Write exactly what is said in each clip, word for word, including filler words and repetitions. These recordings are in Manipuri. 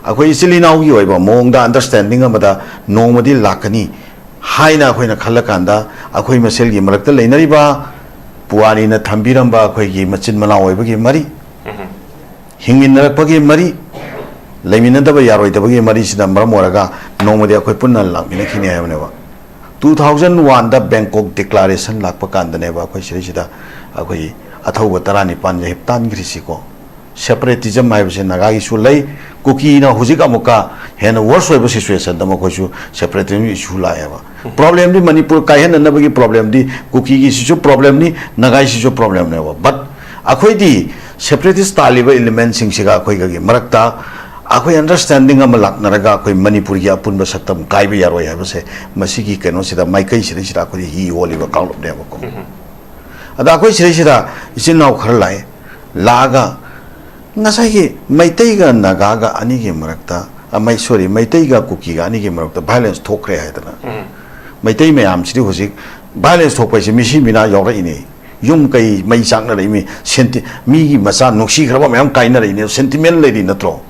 ꯑꯩꯈꯣꯏ ꯏꯆꯤꯜ ꯏꯅꯥꯎꯒꯤ ꯑꯣꯏꯕ ꯃꯑꯣꯡꯗ understanding ꯑꯃꯗ ꯅꯣꯡꯃꯗꯤ ꯂꯥꯛꯀꯅꯤ ꯍꯥꯏꯅ ꯑꯩꯈꯣꯏꯅ ꯈꯜꯂꯀꯥꯟꯗ, ꯑꯩꯈꯣꯏ ꯃꯁꯦꯜꯒꯤ ꯃꯔꯛꯇ ꯂꯩꯅꯔꯤꯕ ꯄꯨꯋꯥꯔꯤꯅ ꯊꯝꯕꯤꯔꯝꯕ ꯑꯩꯈꯣꯏꯒꯤ ꯃꯆꯤꯟ ꯃꯅꯥꯎ ꯑꯣꯏꯕꯒꯤ ꯃꯔꯤ, ꯍꯤꯡꯃꯤꯟꯅꯔꯛꯄꯒꯤ ꯃꯔꯤ, ꯂꯩꯃꯤꯟꯅꯗꯕ ꯌꯥꯔꯣꯏꯗꯕꯒꯤ ꯃꯔꯤꯁꯤꯅ ꯃꯔꯝ ꯑꯣꯏꯔꯒ ꯅꯣꯡꯃꯗꯤ ꯑꯩꯈꯣꯏ ꯄꯨꯟꯅ ꯂꯥꯛꯃꯤꯟꯅꯈꯤꯅꯤ ꯍꯥꯏꯕꯅꯦꯕ꯫ Two thousand one ꯗ Bangkok Declaration ꯂꯥꯛꯄ ꯀꯥꯟꯗꯅꯦꯕ ꯑꯩꯈꯣꯏ ꯁꯤꯗꯩꯁꯤꯗ ꯑꯩꯈꯣꯏ ꯑꯊꯧꯕ ꯇꯔꯥꯅꯤꯄꯥꯟ ꯌꯥꯍꯤꯞ ꯇꯥꯟꯈ꯭ꯔꯤꯁꯤꯀꯣ꯫ Separatism ꯍꯥꯏꯕꯁꯦ ꯅꯥꯒꯥꯒꯤꯁꯨ ꯂꯩ, ꯀꯨꯀꯤꯅ ꯍꯧꯖꯤꯛ ꯑꯃꯨꯛꯀ ꯍꯦꯟꯅ worse ꯑꯣꯏꯕ situationꯗ ꯃꯈꯣꯏꯁꯨ separatism issue ꯂꯥꯛꯑꯦꯕ꯫ Problemꯗꯤ ꯃꯅꯤꯄꯨꯔ ꯀꯥꯏꯍꯟꯅꯅꯕꯒꯤ problemꯗꯤ ꯀꯨꯀꯤꯒꯤꯁꯤꯁꯨ problemꯅꯤ, ꯅꯥꯒꯥꯏꯁꯤꯁꯨ problemꯅꯦꯕ꯫ But ꯑꯩꯈꯣꯏꯗꯤ separatist ꯇꯥꯜꯂꯤꯕ elementꯁꯤꯡꯁꯤꯒ ꯑꯩꯈꯣꯏꯒꯒꯤ ꯃꯔꯛꯇ ꯑꯩꯈꯣꯏ understanding ꯑꯃ ꯂꯥꯛꯅꯔꯒ ꯑꯩꯈꯣꯏ ꯃꯅꯤꯄꯨꯔꯒꯤ ꯑꯄꯨꯟꯕ ꯁꯛꯇꯝ ꯀꯥꯏꯕ ꯌꯥꯔꯣꯏ ꯍꯥꯏꯕꯁꯦ ꯃꯁꯤꯒꯤ ꯀꯩꯅꯣꯁꯤꯗ, ꯃꯥꯏꯀꯩꯁꯤꯗꯩꯁꯤꯗ ꯑꯩꯈꯣꯏꯗꯤ ꯍꯤ ꯍꯣꯜꯂꯤꯕ ꯀꯥꯡꯂꯨꯞꯅꯦꯕꯀꯣ꯫ ꯑꯗ ꯑꯩꯈꯣꯏ ꯁꯤꯗꯩꯁꯤꯗ ꯏꯆꯤꯟ ꯏꯅꯥꯎ ꯈꯔ ꯂꯥꯛꯑꯦ, ꯂꯥꯛꯑꯒ ꯉꯁꯥꯏꯒꯤ ꯃꯩꯇꯩꯒ ꯅꯥꯒꯥꯒ ꯑꯅꯤꯒꯤ ꯃꯔꯛꯇ, ꯑ, ꯃꯩ, sorry, ꯃꯩꯇꯩꯒ ꯀꯨꯀꯤꯒ ꯑꯅꯤꯒꯤ ꯃꯔꯛꯇ violence ꯊꯣꯛꯈ꯭ꯔꯦ ꯍꯥꯏꯗꯅ꯫ ꯃꯩꯇꯩ ꯃꯌꯥꯝꯁꯤꯗꯤ ꯍꯧꯖꯤꯛ violence ꯊꯣꯛꯄ ꯍꯥꯏꯁꯦ ꯃꯤꯁꯤ ꯃꯤꯅꯥ ꯌꯥꯎꯔꯛꯏꯅꯦ꯫ ꯌꯨꯝ ꯀꯩ ꯃꯩ ꯆꯥꯛꯅꯔꯛꯏ, ꯃꯤ ꯁꯦꯟꯇꯤ-, ꯃꯤꯒꯤ ꯃꯆꯥ ꯅꯨꯡꯁꯤꯈ꯭ꯔꯕ ꯃꯌꯥꯝ ꯀꯥꯏꯅꯔꯛꯏꯅꯦ꯫ Sentiment ꯂꯩꯔꯤ ꯅꯠꯇ꯭ꯔꯣ?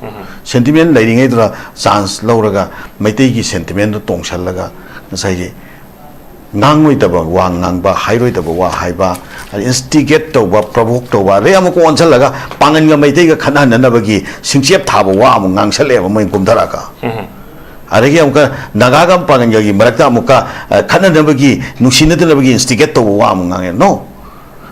Sentiment ꯂꯩꯔꯤꯉꯩꯗꯨꯗ chance ꯂꯧꯔꯒ ꯃꯩꯇꯩꯒꯤ sentimentꯗꯨ ꯇꯣꯡꯁꯜꯂꯒ ꯉꯁꯥꯏꯒꯤ ꯉꯥꯡꯉꯣꯏꯗꯕ ꯋꯥ ꯉꯥꯡꯕ, ꯍꯥꯏꯔꯣꯏꯗꯕ ꯋꯥ ꯍꯥꯏꯕ, ꯑꯗꯩ instigate ꯇꯧꯕ, provoke ꯇꯧꯕ, ꯑꯗꯩ ꯑꯃꯨꯛꯀ ꯑꯣꯟꯁꯤꯜꯂꯒ ꯄꯥꯡꯒꯟꯒ ꯃꯩꯇꯩꯒ ꯈꯠꯅꯍꯟꯅꯅꯕꯒꯤ ꯁꯤꯡꯆꯦꯞ ꯊꯥꯕ ꯋꯥ ꯑꯃꯨꯛ ꯉꯥꯡꯁꯜꯂꯛꯑꯦꯕ ꯃꯣꯏ ꯀꯨꯝꯊꯔꯛꯑꯒ꯫ ꯑꯗꯒꯤ ꯑꯃꯨꯛꯀ ꯅꯥꯒꯥꯒ ꯄꯥꯡꯒꯟꯒꯒꯤ ꯃꯔꯛꯇ ꯑꯃꯨꯛꯀ, ꯑ, ꯈꯠꯅꯅꯕꯒꯤ, ꯅꯨꯡꯁꯤꯅꯗꯅꯕꯒꯤ instigate ꯇꯧꯕ ꯋꯥ ꯑꯃꯨꯛ ꯉꯥꯡꯉꯦ꯫ No!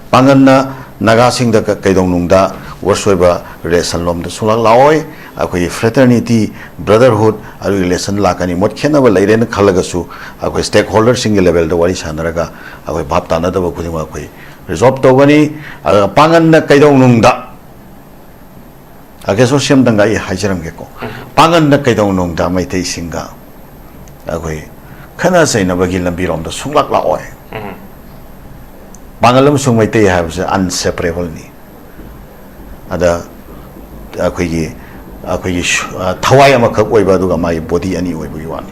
ꯄꯥꯡꯒꯟꯅ ꯅꯥꯒꯥꯁꯤꯡꯗ ꯀ-, ꯀꯩꯗꯧꯅꯨꯡꯗ worse ꯑꯣꯏꯕ relation ꯂꯣꯝꯗ ꯁꯨꯡꯂꯥꯛ ꯂꯥꯛꯑꯣꯏ꯫ ꯑꯩꯈꯣꯏꯒꯤ fraternity, brotherhood, ꯑꯗꯨꯒꯤ relation ꯂꯥꯛꯀꯅꯤ꯫ ꯃꯣꯠ ꯈꯦꯠꯅꯕ ꯂꯩꯔꯦꯅ ꯈꯜꯂꯒꯁꯨ ꯑꯩꯈꯣꯏ stakeholderꯁꯤꯡꯒꯤ levelꯗ ꯋꯥꯔꯤ ꯁꯥꯟꯅꯔꯒ ꯑꯩꯈꯣꯏ ꯚꯥꯞ ꯇꯥꯅꯗꯕ ꯈꯨꯗꯤꯡꯃꯛ ꯑꯩꯈꯣꯏ resolve ꯇꯧꯒꯅꯤ꯫ ꯑꯗꯨꯒ ꯄꯥꯡꯒꯟꯅ ꯀꯩꯗꯧꯅꯨꯡꯗ ꯑꯒꯦꯁꯣ ꯁꯦꯝꯗꯪꯒ ꯑꯩ ꯍꯥꯏꯖꯔꯝꯒꯦꯀꯣ꯫ ꯄꯥꯡꯒꯟꯗ ꯀꯩꯗꯧꯅꯨꯡꯗ ꯃꯩꯇꯩꯁꯤꯡꯒ ꯑꯩꯈꯣꯏ ꯈꯠꯅ ꯆꯩꯅꯕꯒꯤ ꯂꯝꯕꯤꯔꯣꯝꯗ ꯁꯨꯡꯂꯥꯛ ꯂꯥꯛꯑꯣꯏ꯫ ꯄꯥꯡꯒꯜ ꯑꯃꯁꯨꯡ ꯃꯩꯇꯩ ꯍꯥꯏꯕꯁꯦ inseparableꯅꯤ꯫ ꯑꯗ ꯑꯩꯈꯣꯏꯒꯤ, ꯑꯩꯈꯣꯏꯒꯤ ꯁꯨ-, ꯑ, ꯊꯋꯥꯏ ꯑꯃꯈꯛ ꯑꯣꯏꯕ, ꯑꯗꯨꯒ ꯃꯥꯒꯤ body ꯑꯅꯤ ꯑꯣꯏꯕꯒꯤ ꯋꯥꯅꯤ꯫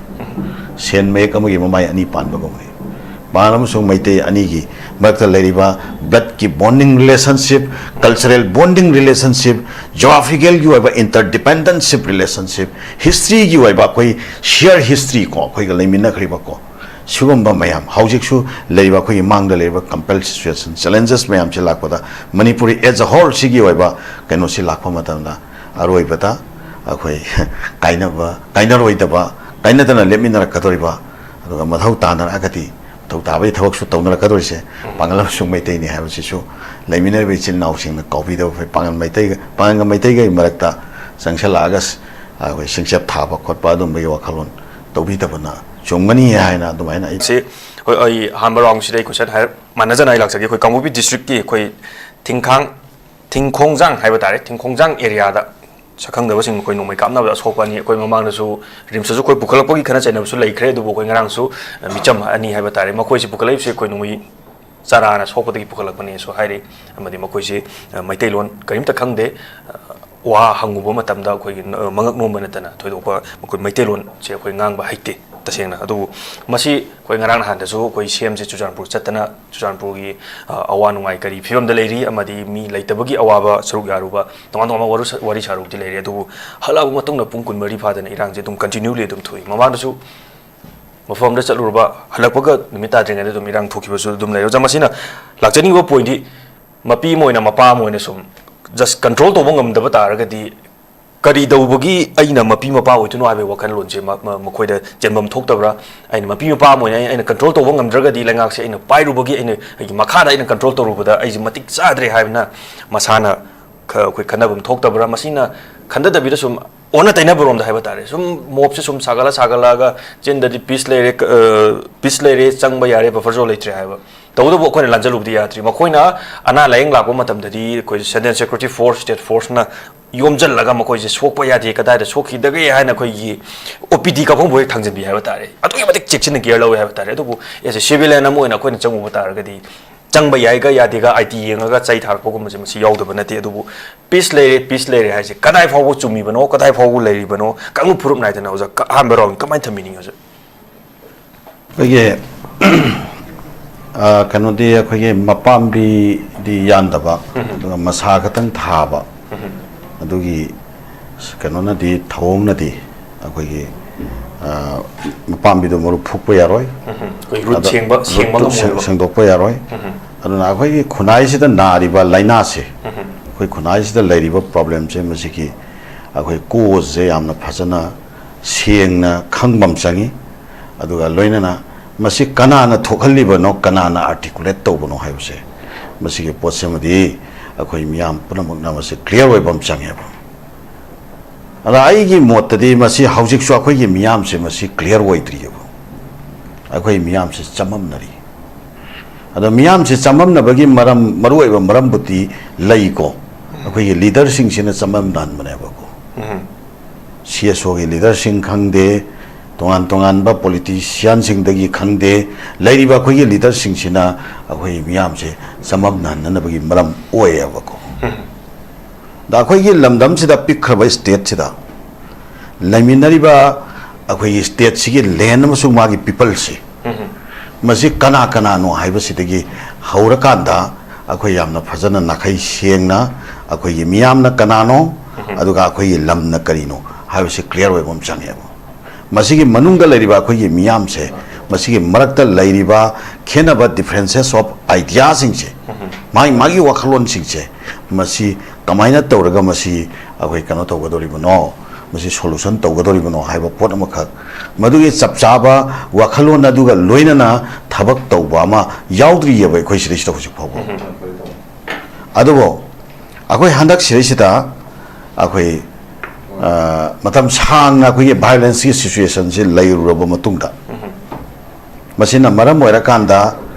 ꯁꯦꯟ ꯃꯌꯦꯛ ꯑꯃꯒꯤ ꯃꯃꯥꯏ ꯑꯅꯤ ꯄꯥꯟꯕꯒꯨꯝꯕꯅꯤ꯫ ꯄꯥꯡꯒꯜ ꯑꯃꯁꯨꯡ ꯃꯩꯇꯩ ꯑꯅꯤꯒꯤ ꯃꯔꯛꯇ ꯂꯩꯔꯤꯕ bloodꯀꯤ bonding relationship, cultural bonding relationship, geographical ꯑꯣꯏꯕ interdependentship relationship, historyꯒꯤ ꯑꯣꯏꯕ ꯑꯩꯈꯣꯏ shared history ꯀꯣ, ꯑꯩꯈꯣꯏꯒ ꯂꯩꯃꯤꯟꯅꯈ꯭ꯔꯤꯕ ꯀꯣ, ꯁꯤꯒꯨꯝꯕ ꯃꯌꯥꯝ, ꯍꯧꯖꯤꯛꯁꯨ ꯂꯩꯔꯤꯕ ꯑꯩꯈꯣꯏꯒꯤ ꯃꯥꯡꯗ ꯂꯩꯔꯤꯕ complex situation, challenges ꯃꯌꯥꯝꯁꯦ ꯂꯥꯛꯄꯗ, ꯃꯅꯤꯄꯨꯔꯤ as a wholeꯁꯤꯒꯤ ꯑꯣꯏꯕ ꯀꯩꯅꯣꯁꯤ ꯂꯥꯛꯄ ꯃꯇꯝꯗ, ꯑꯔꯣꯏꯕꯗ ꯑꯩꯈꯣꯏ ꯀꯥꯏꯅꯕ, ꯀꯥꯏꯅꯔꯣꯏꯗꯕ, ꯀꯥꯏꯅꯗꯅ ꯂꯦꯞꯃꯤꯟꯅꯔꯛꯀꯗꯧꯔꯤꯕ, ꯑꯗꯨꯒ ꯃꯊꯧ ꯇꯥꯅꯔꯛꯑꯒꯗꯤ, ꯃꯊꯧ ꯇꯥꯕꯒꯤ ꯊꯕꯛꯁꯨ ꯇꯧꯅꯔꯛꯀꯗꯧꯔꯤꯁꯦ ꯄꯥꯡꯒꯜ ꯑꯃꯁꯨꯡ ꯃꯩꯇꯩꯅꯤ ꯍꯥꯏꯕꯁꯤꯁꯨ ꯂꯩꯃꯤꯟꯅꯔꯤꯕ ꯏꯆꯤꯜ ꯏꯅꯥꯎꯁꯤꯡꯅ ꯀꯥꯎꯕꯤꯗꯕ ꯐꯩ꯫ ꯄꯥꯡꯒꯜ ꯃꯩꯇꯩꯒ, ꯄꯥꯡꯒꯜꯒ ꯃꯩꯇꯩꯒꯒꯤ ꯃꯔꯛꯇ ꯆꯪꯁꯜꯂꯛꯑꯒ ꯑꯩꯈꯣꯏ ꯁꯤꯡꯆꯞ ꯊꯥꯕ ꯈꯣꯠꯄ ꯑꯗꯨꯝꯕꯒꯤ ꯋꯥꯈꯜꯂꯣꯟ ꯇꯧꯕꯤꯗꯕꯅ ꯆꯨꯝꯒꯅꯤ ꯍꯥꯏꯅ ꯑꯗꯨꯃꯥꯏꯅ ꯑꯩ ꯁꯤ ꯍꯣꯏ, ꯑꯩ ꯑꯍꯥꯟꯕ roundꯁꯤꯗ ꯑꯩ question ꯍꯥꯏꯔꯞ ꯃꯥꯟꯅꯖꯅ ꯑꯩ ꯂꯥꯛꯆꯒꯦ꯫ ꯑꯩꯈꯣꯏ ꯀꯥꯡꯄꯣꯛꯄꯤ districtꯀꯤ ꯑꯩꯈꯣꯏ ꯊꯤꯡꯈꯥꯡ, ꯊꯤꯡꯈꯣꯡꯖꯥꯡ ꯍꯥꯏꯕ ꯇꯥꯔꯦ, ꯊꯤꯡꯈꯣꯡꯖꯥꯡ areaꯗ ꯁꯛꯈꯪꯗꯕꯁꯤꯡ ꯑꯩꯈꯣꯏ ꯅꯣꯡꯃꯩ ꯀꯥꯞꯅꯕꯗ ꯑꯁꯣꯛꯄ ꯑꯅꯤ, ꯑꯩꯈꯣꯏ ꯃꯃꯥꯡꯗꯁꯨ RIMSꯇꯁꯨ ꯑꯩꯈꯣꯏ ꯄꯨꯈꯠꯂꯛꯄꯒꯤ ꯈꯠꯅ ꯆꯩꯅꯕꯁꯨ ꯂꯩꯈ꯭ꯔꯦ, ꯑꯗꯨꯕꯨ ꯑꯩꯈꯣꯏ ꯉꯔꯥꯡꯁꯨ, ꯑ, ꯃꯤꯆꯝ ꯑꯅꯤ ꯍꯥꯏꯕ ꯇꯥꯔꯦ, ꯃꯈꯣꯏꯁꯤ ꯄꯨꯈꯠꯂꯛꯏꯕꯁꯤ ꯑꯩꯈꯣꯏ ꯅꯣꯡꯃꯩ ꯆꯥꯔꯥꯅ ꯁꯣꯛꯄꯗꯒꯤ ꯄꯨꯈꯠꯂꯛꯄꯅꯦꯁꯨ ꯍꯥꯏꯔꯤ꯫ ꯑꯃꯗꯤ ꯃꯈꯣꯏꯁꯤ, ꯑ, ꯃꯩꯇꯩꯂꯣꯟ ꯀꯔꯤꯝꯇ ꯈꯪꯗꯦ꯫ ꯑ, ꯋꯥ ꯍꯪꯉꯨꯕ ꯃꯇꯝꯗ ꯑꯩꯈꯣꯏꯒꯤ ꯅ-, ꯃꯉꯛ ꯅꯣꯝꯕ ꯅꯠꯇꯅ ꯊꯣꯏꯗꯣꯛꯄ ꯃꯈꯣꯏ ꯃꯩꯇꯩꯂꯣꯟꯁꯦ ꯑꯩꯈꯣꯏ ꯉꯥꯡꯕ ꯍꯩꯇꯦ ꯇꯁꯦꯡꯅ꯫ ꯑꯗꯨꯕꯨ ꯃꯁꯤ ꯑꯩꯈꯣꯏ ꯉꯔꯥꯡ ꯅꯍꯥꯟꯗꯁꯨ ꯑꯩꯈꯣꯏ CMꯁꯦ ꯆꯨꯔꯆꯥꯟꯄꯨꯔ ꯆꯠꯇꯅ ꯆꯨꯔꯆꯥꯟꯄꯨꯔꯒꯤ, ꯑ, ꯑꯋꯥ ꯅꯨꯡꯉꯥꯏ ꯀꯔꯤ ꯐꯤꯕꯝꯗ ꯂꯩꯔꯤ ꯑꯃꯗꯤ ꯃꯤ ꯂꯩꯇꯕꯒꯤ ꯑꯋꯥꯕ ꯁꯔꯨꯛ ꯌꯥꯔꯨꯕ, ꯇꯣꯉꯥꯟ ꯇꯣꯉꯥꯟꯕ ꯋꯥꯔꯨ-, ꯋꯥꯔꯤ ꯁꯥꯔꯨꯕꯗꯤ ꯂꯩꯔꯦ꯫ ꯑꯗꯨꯕꯨ ꯍꯜꯂꯛꯑꯕ ꯃꯇꯨꯡꯗ ꯄꯨꯡ ꯀꯨꯟꯃꯔꯤ ꯐꯥꯗꯅ ꯏꯔꯥꯡꯁꯦ ꯑꯗꯨꯝ continuously ꯑꯗꯨꯝ ꯊꯣꯛꯏ꯫ ꯃꯃꯥꯡꯗꯁꯨ ꯃꯐꯝꯗ ꯆꯠꯂꯨꯔꯕ, ꯍꯜꯂꯛꯄꯒ ꯅꯨꯃꯤꯠ ꯇꯥꯗ꯭ꯔꯤꯉꯩꯗ ꯑꯗꯨꯝ ꯏꯔꯥꯡ ꯊꯣꯛꯈꯤꯕꯁꯨ ꯑꯗꯨꯝ ꯂꯩꯔꯦ꯫ ꯑꯣꯖꯥ, ꯃꯁꯤꯅ ꯂꯥꯛꯆꯅꯤꯡꯕ pointꯗꯤ ꯃꯄꯤ ꯑꯃ ꯑꯣꯏꯅ, ꯃꯄꯥ ꯑꯃ ꯑꯣꯏꯅ ꯁꯨꯝ just control ꯇꯧꯕ ꯉꯝꯗꯕ ꯇꯥꯔꯒꯗꯤ ꯀꯔꯤ ꯇꯧꯕꯒꯤ ꯑꯩꯅ ꯃꯄꯤ ꯃꯄꯥ ꯑꯣꯏꯗꯣꯏꯅꯣ ꯍꯥꯏꯕꯒꯤ ꯋꯥꯈꯜꯂꯣꯟꯁꯦ ꯃ-, ꯃ-, ꯃꯈꯣꯏꯗ ꯆꯦꯟꯐꯝ ꯊꯣꯛꯇꯕ꯭ꯔꯥ? ꯑꯩꯅ ꯃꯄꯤ ꯃꯄꯥ ꯑꯃ ꯑꯣꯏꯅ ꯑꯩ-, ꯑꯩꯅ control ꯇꯧꯕ ꯉꯝꯗ꯭ꯔꯒꯗꯤ ꯂꯩꯉꯥꯛꯁꯦ ꯑꯩꯅ ꯄꯥꯏꯔꯨꯕꯒꯤ, ꯑꯩꯅ, ꯑꯩꯒꯤ ꯃꯈꯥꯗ ꯑꯩꯅ control ꯇꯧꯔꯨꯕꯗ ꯑꯩꯁꯦ ꯃꯇꯤꯛ ꯆꯥꯗ꯭ꯔꯦ ꯍꯥꯏꯕꯅ ꯃꯁꯥꯅ ꯈ-, ꯑꯩꯈꯣꯏ ꯈꯟꯅꯐꯝ ꯊꯣꯛꯇꯕ꯭ꯔꯥ? ꯃꯁꯤꯅ ꯈꯟꯊꯗꯕꯤꯗ ꯁꯨꯝ ꯑꯣꯟꯅ ꯇꯩꯅꯕꯔꯣꯝꯗ ꯍꯥꯏꯕ ꯇꯥꯔꯦ, ꯁꯨꯝ mobꯁꯦ ꯁꯨꯝ ꯁꯥꯒꯠꯂ ꯁꯥꯒꯠꯂꯛꯑꯒ ꯆꯤꯟꯗꯗꯤ peace ꯂꯩꯔꯦ, ꯀ-, ꯑ, peace ꯂꯩꯔꯦ, ꯆꯪꯕ ꯌꯥꯔꯦ, buffer zone ꯂꯩꯇ꯭ꯔꯦ ꯍꯥꯏꯕ꯫ ꯇꯧꯕꯇꯕꯨ ꯑꯩꯈꯣꯏꯅ ꯂꯥꯟꯖꯜꯂꯨꯕꯗꯤ ꯌꯥꯗ꯭ꯔꯤ꯫ ꯃꯈꯣꯏꯅ ꯑꯅꯥ ꯂꯥꯌꯦꯡ ꯂꯥꯛꯄ ꯃꯇꯝꯗꯗꯤ ꯑꯩꯈꯣꯏ Central Security Force, State Forceꯅ ꯌꯣꯝꯖꯜꯂꯒ ꯃꯈꯣꯏꯁꯦ ꯁꯣꯛꯄ ꯌꯥꯗꯦ, ꯀꯗꯥꯏꯗ ꯁꯣꯛꯈꯤꯗꯒꯦ ꯍꯥꯏꯅ ꯑꯩꯈꯣꯏꯒꯤ OPD ꯀꯥꯞꯐꯝꯕꯨ ꯍꯦꯛ ꯊꯥꯡꯖꯟꯕꯤ ꯍꯥꯏꯕ ꯇꯥꯔꯦ꯫ ꯑꯗꯨꯛꯀꯤ ꯃꯇꯤꯛ ꯆꯦꯛꯁꯤꯟꯅ care ꯂꯧꯋꯦ ꯍꯥꯏꯕ ꯇꯥꯔꯦ꯫ ꯑꯗꯨꯕꯨ as a civilian ꯑꯃ ꯑꯣꯏꯅ ꯑꯩꯈꯣꯏꯅ ꯆꯪꯉꯨꯕ ꯇꯥꯔꯒꯗꯤ ꯆꯪꯕ ꯌꯥꯏꯒ ꯌꯥꯗꯦꯒ IT ꯌꯦꯡꯉꯒ ꯆꯩ ꯊꯥꯔꯛꯄꯒꯨꯝꯕꯁꯦ ꯃꯁꯤ ꯌꯥꯎꯗꯕ ꯅꯠꯇꯦ꯫ ꯑꯗꯨꯕꯨ peace ꯂꯩꯔꯦ, peace ꯂꯩꯔꯦ ꯍꯥꯏꯁꯦ ꯀꯗꯥꯏ ꯐꯥꯎꯕ ꯆꯨꯝꯃꯤꯕꯅꯣ, ꯀꯗꯥꯏ ꯐꯥꯎꯕ ꯂꯩꯔꯤꯕꯅꯣ, ꯀꯥꯡꯂꯨꯞ ꯐꯨꯔꯨꯞ ꯅꯥꯏꯗꯅ ꯑꯣꯖꯥ, ꯀ-, ꯑꯍꯥꯟꯕ round ꯀꯃꯥꯏꯅ ꯊꯝꯕꯤꯅꯤꯡꯉꯤ ꯑꯣꯖꯥ? ꯑꯩꯈꯣꯏꯒꯤ ꯑ, ꯀꯩꯅꯣꯗꯤ, ꯑꯩꯈꯣꯏꯒꯤ ꯃꯄꯥꯝꯕꯤꯗꯤ ꯌꯥꯟꯗꯕ, ꯎꯝ꯫ ꯑꯗꯨꯒ ꯃꯁꯥ ꯈꯛꯇꯪ ꯊꯥꯕ, ꯎꯝ꯫ ꯑꯗꯨꯒꯤ ꯀꯩꯅꯣꯅꯗꯤ, ꯊꯧꯑꯣꯡꯅꯗꯤ ꯑꯩꯈꯣꯏꯒꯤ, ꯑ, ꯃꯄꯥꯝꯕꯤꯗꯣ ꯃꯔꯨ ꯐꯨꯛꯄ ꯌꯥꯔꯣꯏ꯫ ꯎꯝ꯫ ꯑꯩꯈꯣꯏ ꯔꯨꯠ ꯑꯗ ꯁꯦꯡꯕ, ꯁꯦꯡꯕ ꯔꯨꯠꯇꯨ ꯁꯦꯡ-, ꯉꯝꯃꯣꯏꯕ꯫ ꯁꯦꯡꯗꯣꯛꯄ ꯌꯥꯔꯣꯏ꯫ ꯎꯝ꯫ ꯑꯗꯨꯅ ꯑꯩꯈꯣꯏꯒꯤ ꯈꯨꯟꯅꯥꯏꯁꯤꯗ ꯅꯥꯔꯤꯕ ꯂꯥꯏꯅꯥꯁꯦ, ꯎꯝ꯫ ꯑꯩꯈꯣꯏ ꯈꯨꯟꯅꯥꯏꯁꯤꯗ ꯂꯩꯔꯤꯕ problemꯁꯦ, ꯃꯁꯤꯒꯤ ꯑꯩꯈꯣꯏ causeꯁꯦ ꯌꯥꯝꯅ ꯐꯖꯅ ꯁꯦꯡꯅ ꯈꯪꯕ ꯑꯃ ꯆꯪꯉꯤ꯫ ꯑꯗꯨꯒ ꯂꯣꯏꯅꯅ ꯃꯁꯤ ꯀꯅꯥꯅ ꯊꯣꯛꯍꯜꯂꯤꯕꯅꯣ, ꯀꯅꯥꯅ articulate ꯇꯧꯕꯅꯣ ꯍꯥꯏꯕꯁꯦ, ꯃꯁꯤꯒꯤ ꯄꯣꯠꯁꯤꯃꯗꯤ ꯑꯩꯈꯣꯏ ꯃꯤꯌꯥꯝ ꯄꯨꯝꯅꯃꯛꯅ ꯃꯁꯤ clear ꯑꯣꯏꯕ ꯑꯃ ꯆꯪꯉꯦꯕ꯫ ꯑꯗ ꯑꯩꯒꯤ ꯃꯣꯠꯇꯗꯤ ꯃꯁꯤ ꯍꯧꯖꯤꯛꯁꯨ ꯑꯩꯈꯣꯏꯒꯤ ꯃꯤꯌꯥꯝꯁꯦ ꯃꯁꯤ clear ꯑꯣꯏꯗ꯭ꯔꯤꯑꯕ꯫ ꯑꯩꯈꯣꯏ ꯃꯤꯌꯥꯝꯁꯦ ꯆꯃꯝꯅꯔꯤ꯫ ꯑꯗꯣ ꯃꯤꯌꯥꯝꯁꯦ ꯆꯃꯝꯅꯕꯒꯤ ꯃꯔꯝ, ꯃꯔꯨꯑꯣꯏꯕ ꯃꯔꯝꯕꯨꯗꯤ ꯂꯩꯀꯣ꯫ ꯑꯩꯈꯣꯏꯒꯤ leaderꯁꯤꯡꯁꯤꯅ ꯆꯃꯝꯅꯍꯟꯕꯅꯦꯕꯀꯣ꯫ ꯎꯝ꯫ CSOꯒꯤ leaderꯁꯤꯡ ꯈꯪꯗꯦ, ꯇꯣꯉꯥꯟ ꯇꯣꯉꯥꯟꯕ politicianꯁꯤꯡꯗꯒꯤ ꯈꯪꯗꯦ, ꯂꯩꯔꯤꯕ ꯑꯩꯈꯣꯏꯒꯤ leaderꯁꯤꯡꯁꯤꯅ ꯑꯩꯈꯣꯏ ꯃꯤꯌꯥꯝꯁꯦ ꯆꯃꯝꯅꯍꯟꯅꯅꯕꯒꯤ ꯃꯔꯝ ꯑꯣꯏꯌꯦꯕꯀꯣ꯫ ꯎꯝ꯫ ꯑꯗ ꯑꯩꯈꯣꯏꯒꯤ ꯂꯝꯗꯝꯁꯤꯗ, ꯄꯤꯛꯈ꯭ꯔꯕ stateꯁꯤꯗ ꯂꯩꯃꯤꯟꯅꯔꯤꯕ ꯑꯩꯈꯣꯏꯒꯤ stateꯁꯤꯒꯤ land ꯑꯃꯁꯨꯡ ꯃꯥꯒꯤ peopleꯁꯤ, ꯎꯝ꯫ ꯃꯁꯤ ꯀꯅꯥ ꯀꯅꯥꯅꯣ ꯍꯥꯏꯕꯁꯤꯗꯒꯤ ꯍꯧꯔꯀꯥꯟꯗ ꯑꯩꯈꯣꯏ ꯌꯥꯝꯅ ꯐꯖꯅ ꯅꯥꯈꯩ ꯁꯦꯡꯅ ꯑꯩꯈꯣꯏꯒꯤ ꯃꯤꯌꯥꯝꯅ ꯀꯅꯥꯅꯣ, ꯎꯝ꯫ ꯑꯗꯨꯒ ꯑꯩꯈꯣꯏꯒꯤ ꯂꯝꯅ ꯀꯔꯤꯅꯣ ꯍꯥꯏꯕꯁꯤ clear ꯑꯣꯏꯕ ꯑꯃ ꯆꯪꯉꯦꯕ꯫ ꯃꯁꯤꯒꯤ ꯃꯅꯨꯡꯗ ꯂꯩꯔꯤꯕ ꯑꯩꯈꯣꯏꯒꯤ ꯃꯤꯌꯥꯝꯁꯦ, ꯃꯁꯤꯒꯤ ꯃꯔꯛꯇ ꯂꯩꯔꯤꯕ ꯈꯦꯠꯅꯕ, differences of ideaꯁꯤꯡꯁꯦ, ꯎꯝ꯫ ꯃꯥꯒꯤ ꯃꯥꯒꯤ ꯋꯥꯈꯜꯂꯣꯟꯁꯤꯡꯁꯦ, ꯃꯁꯤ ꯀꯃꯥꯏꯅ ꯇꯧꯔꯒ ꯃꯁꯤ ꯑꯩꯈꯣꯏ ꯀꯩꯅꯣ ꯇꯧꯒꯗꯧꯔꯤꯕꯅꯣ, ꯃꯁꯤ solution ꯇꯧꯒꯗꯧꯔꯤꯕꯅꯣ ꯍꯥꯏꯕ ꯄꯣꯠ ꯑꯃꯈꯛ, ꯃꯗꯨꯒꯤ ꯆꯞ ꯆꯥꯕ ꯋꯥꯈꯜꯂꯣꯟ ꯑꯗꯨꯒ ꯂꯣꯏꯅꯅ ꯊꯕꯛ ꯇꯧꯕ ꯑꯃ ꯌꯥꯎꯗ꯭ꯔꯤꯑꯕ ꯑꯩꯈꯣꯏ ꯁꯤꯗꯩꯁꯤꯗ ꯍꯧꯖꯤꯛ ꯐꯥꯎꯕ꯫ ꯎꯝ꯫ ꯑꯗꯨꯕꯨ ꯑꯩꯈꯣꯏ ꯍꯟꯗꯛ ꯁꯤꯗꯩꯁꯤꯗ ꯑꯩꯈꯣꯏ, ꯑ, ꯃꯇꯝ ꯁꯥꯡꯅ ꯑꯩꯈꯣꯏꯒꯤ violenceꯀꯤ situationꯁꯤ ꯂꯩꯔꯨꯔꯕ ꯃꯇꯨꯡꯗ, ꯎꯝ꯫ ꯃꯁꯤꯅ ꯃꯔꯝ ꯑꯣꯏꯔꯀꯥꯟꯗ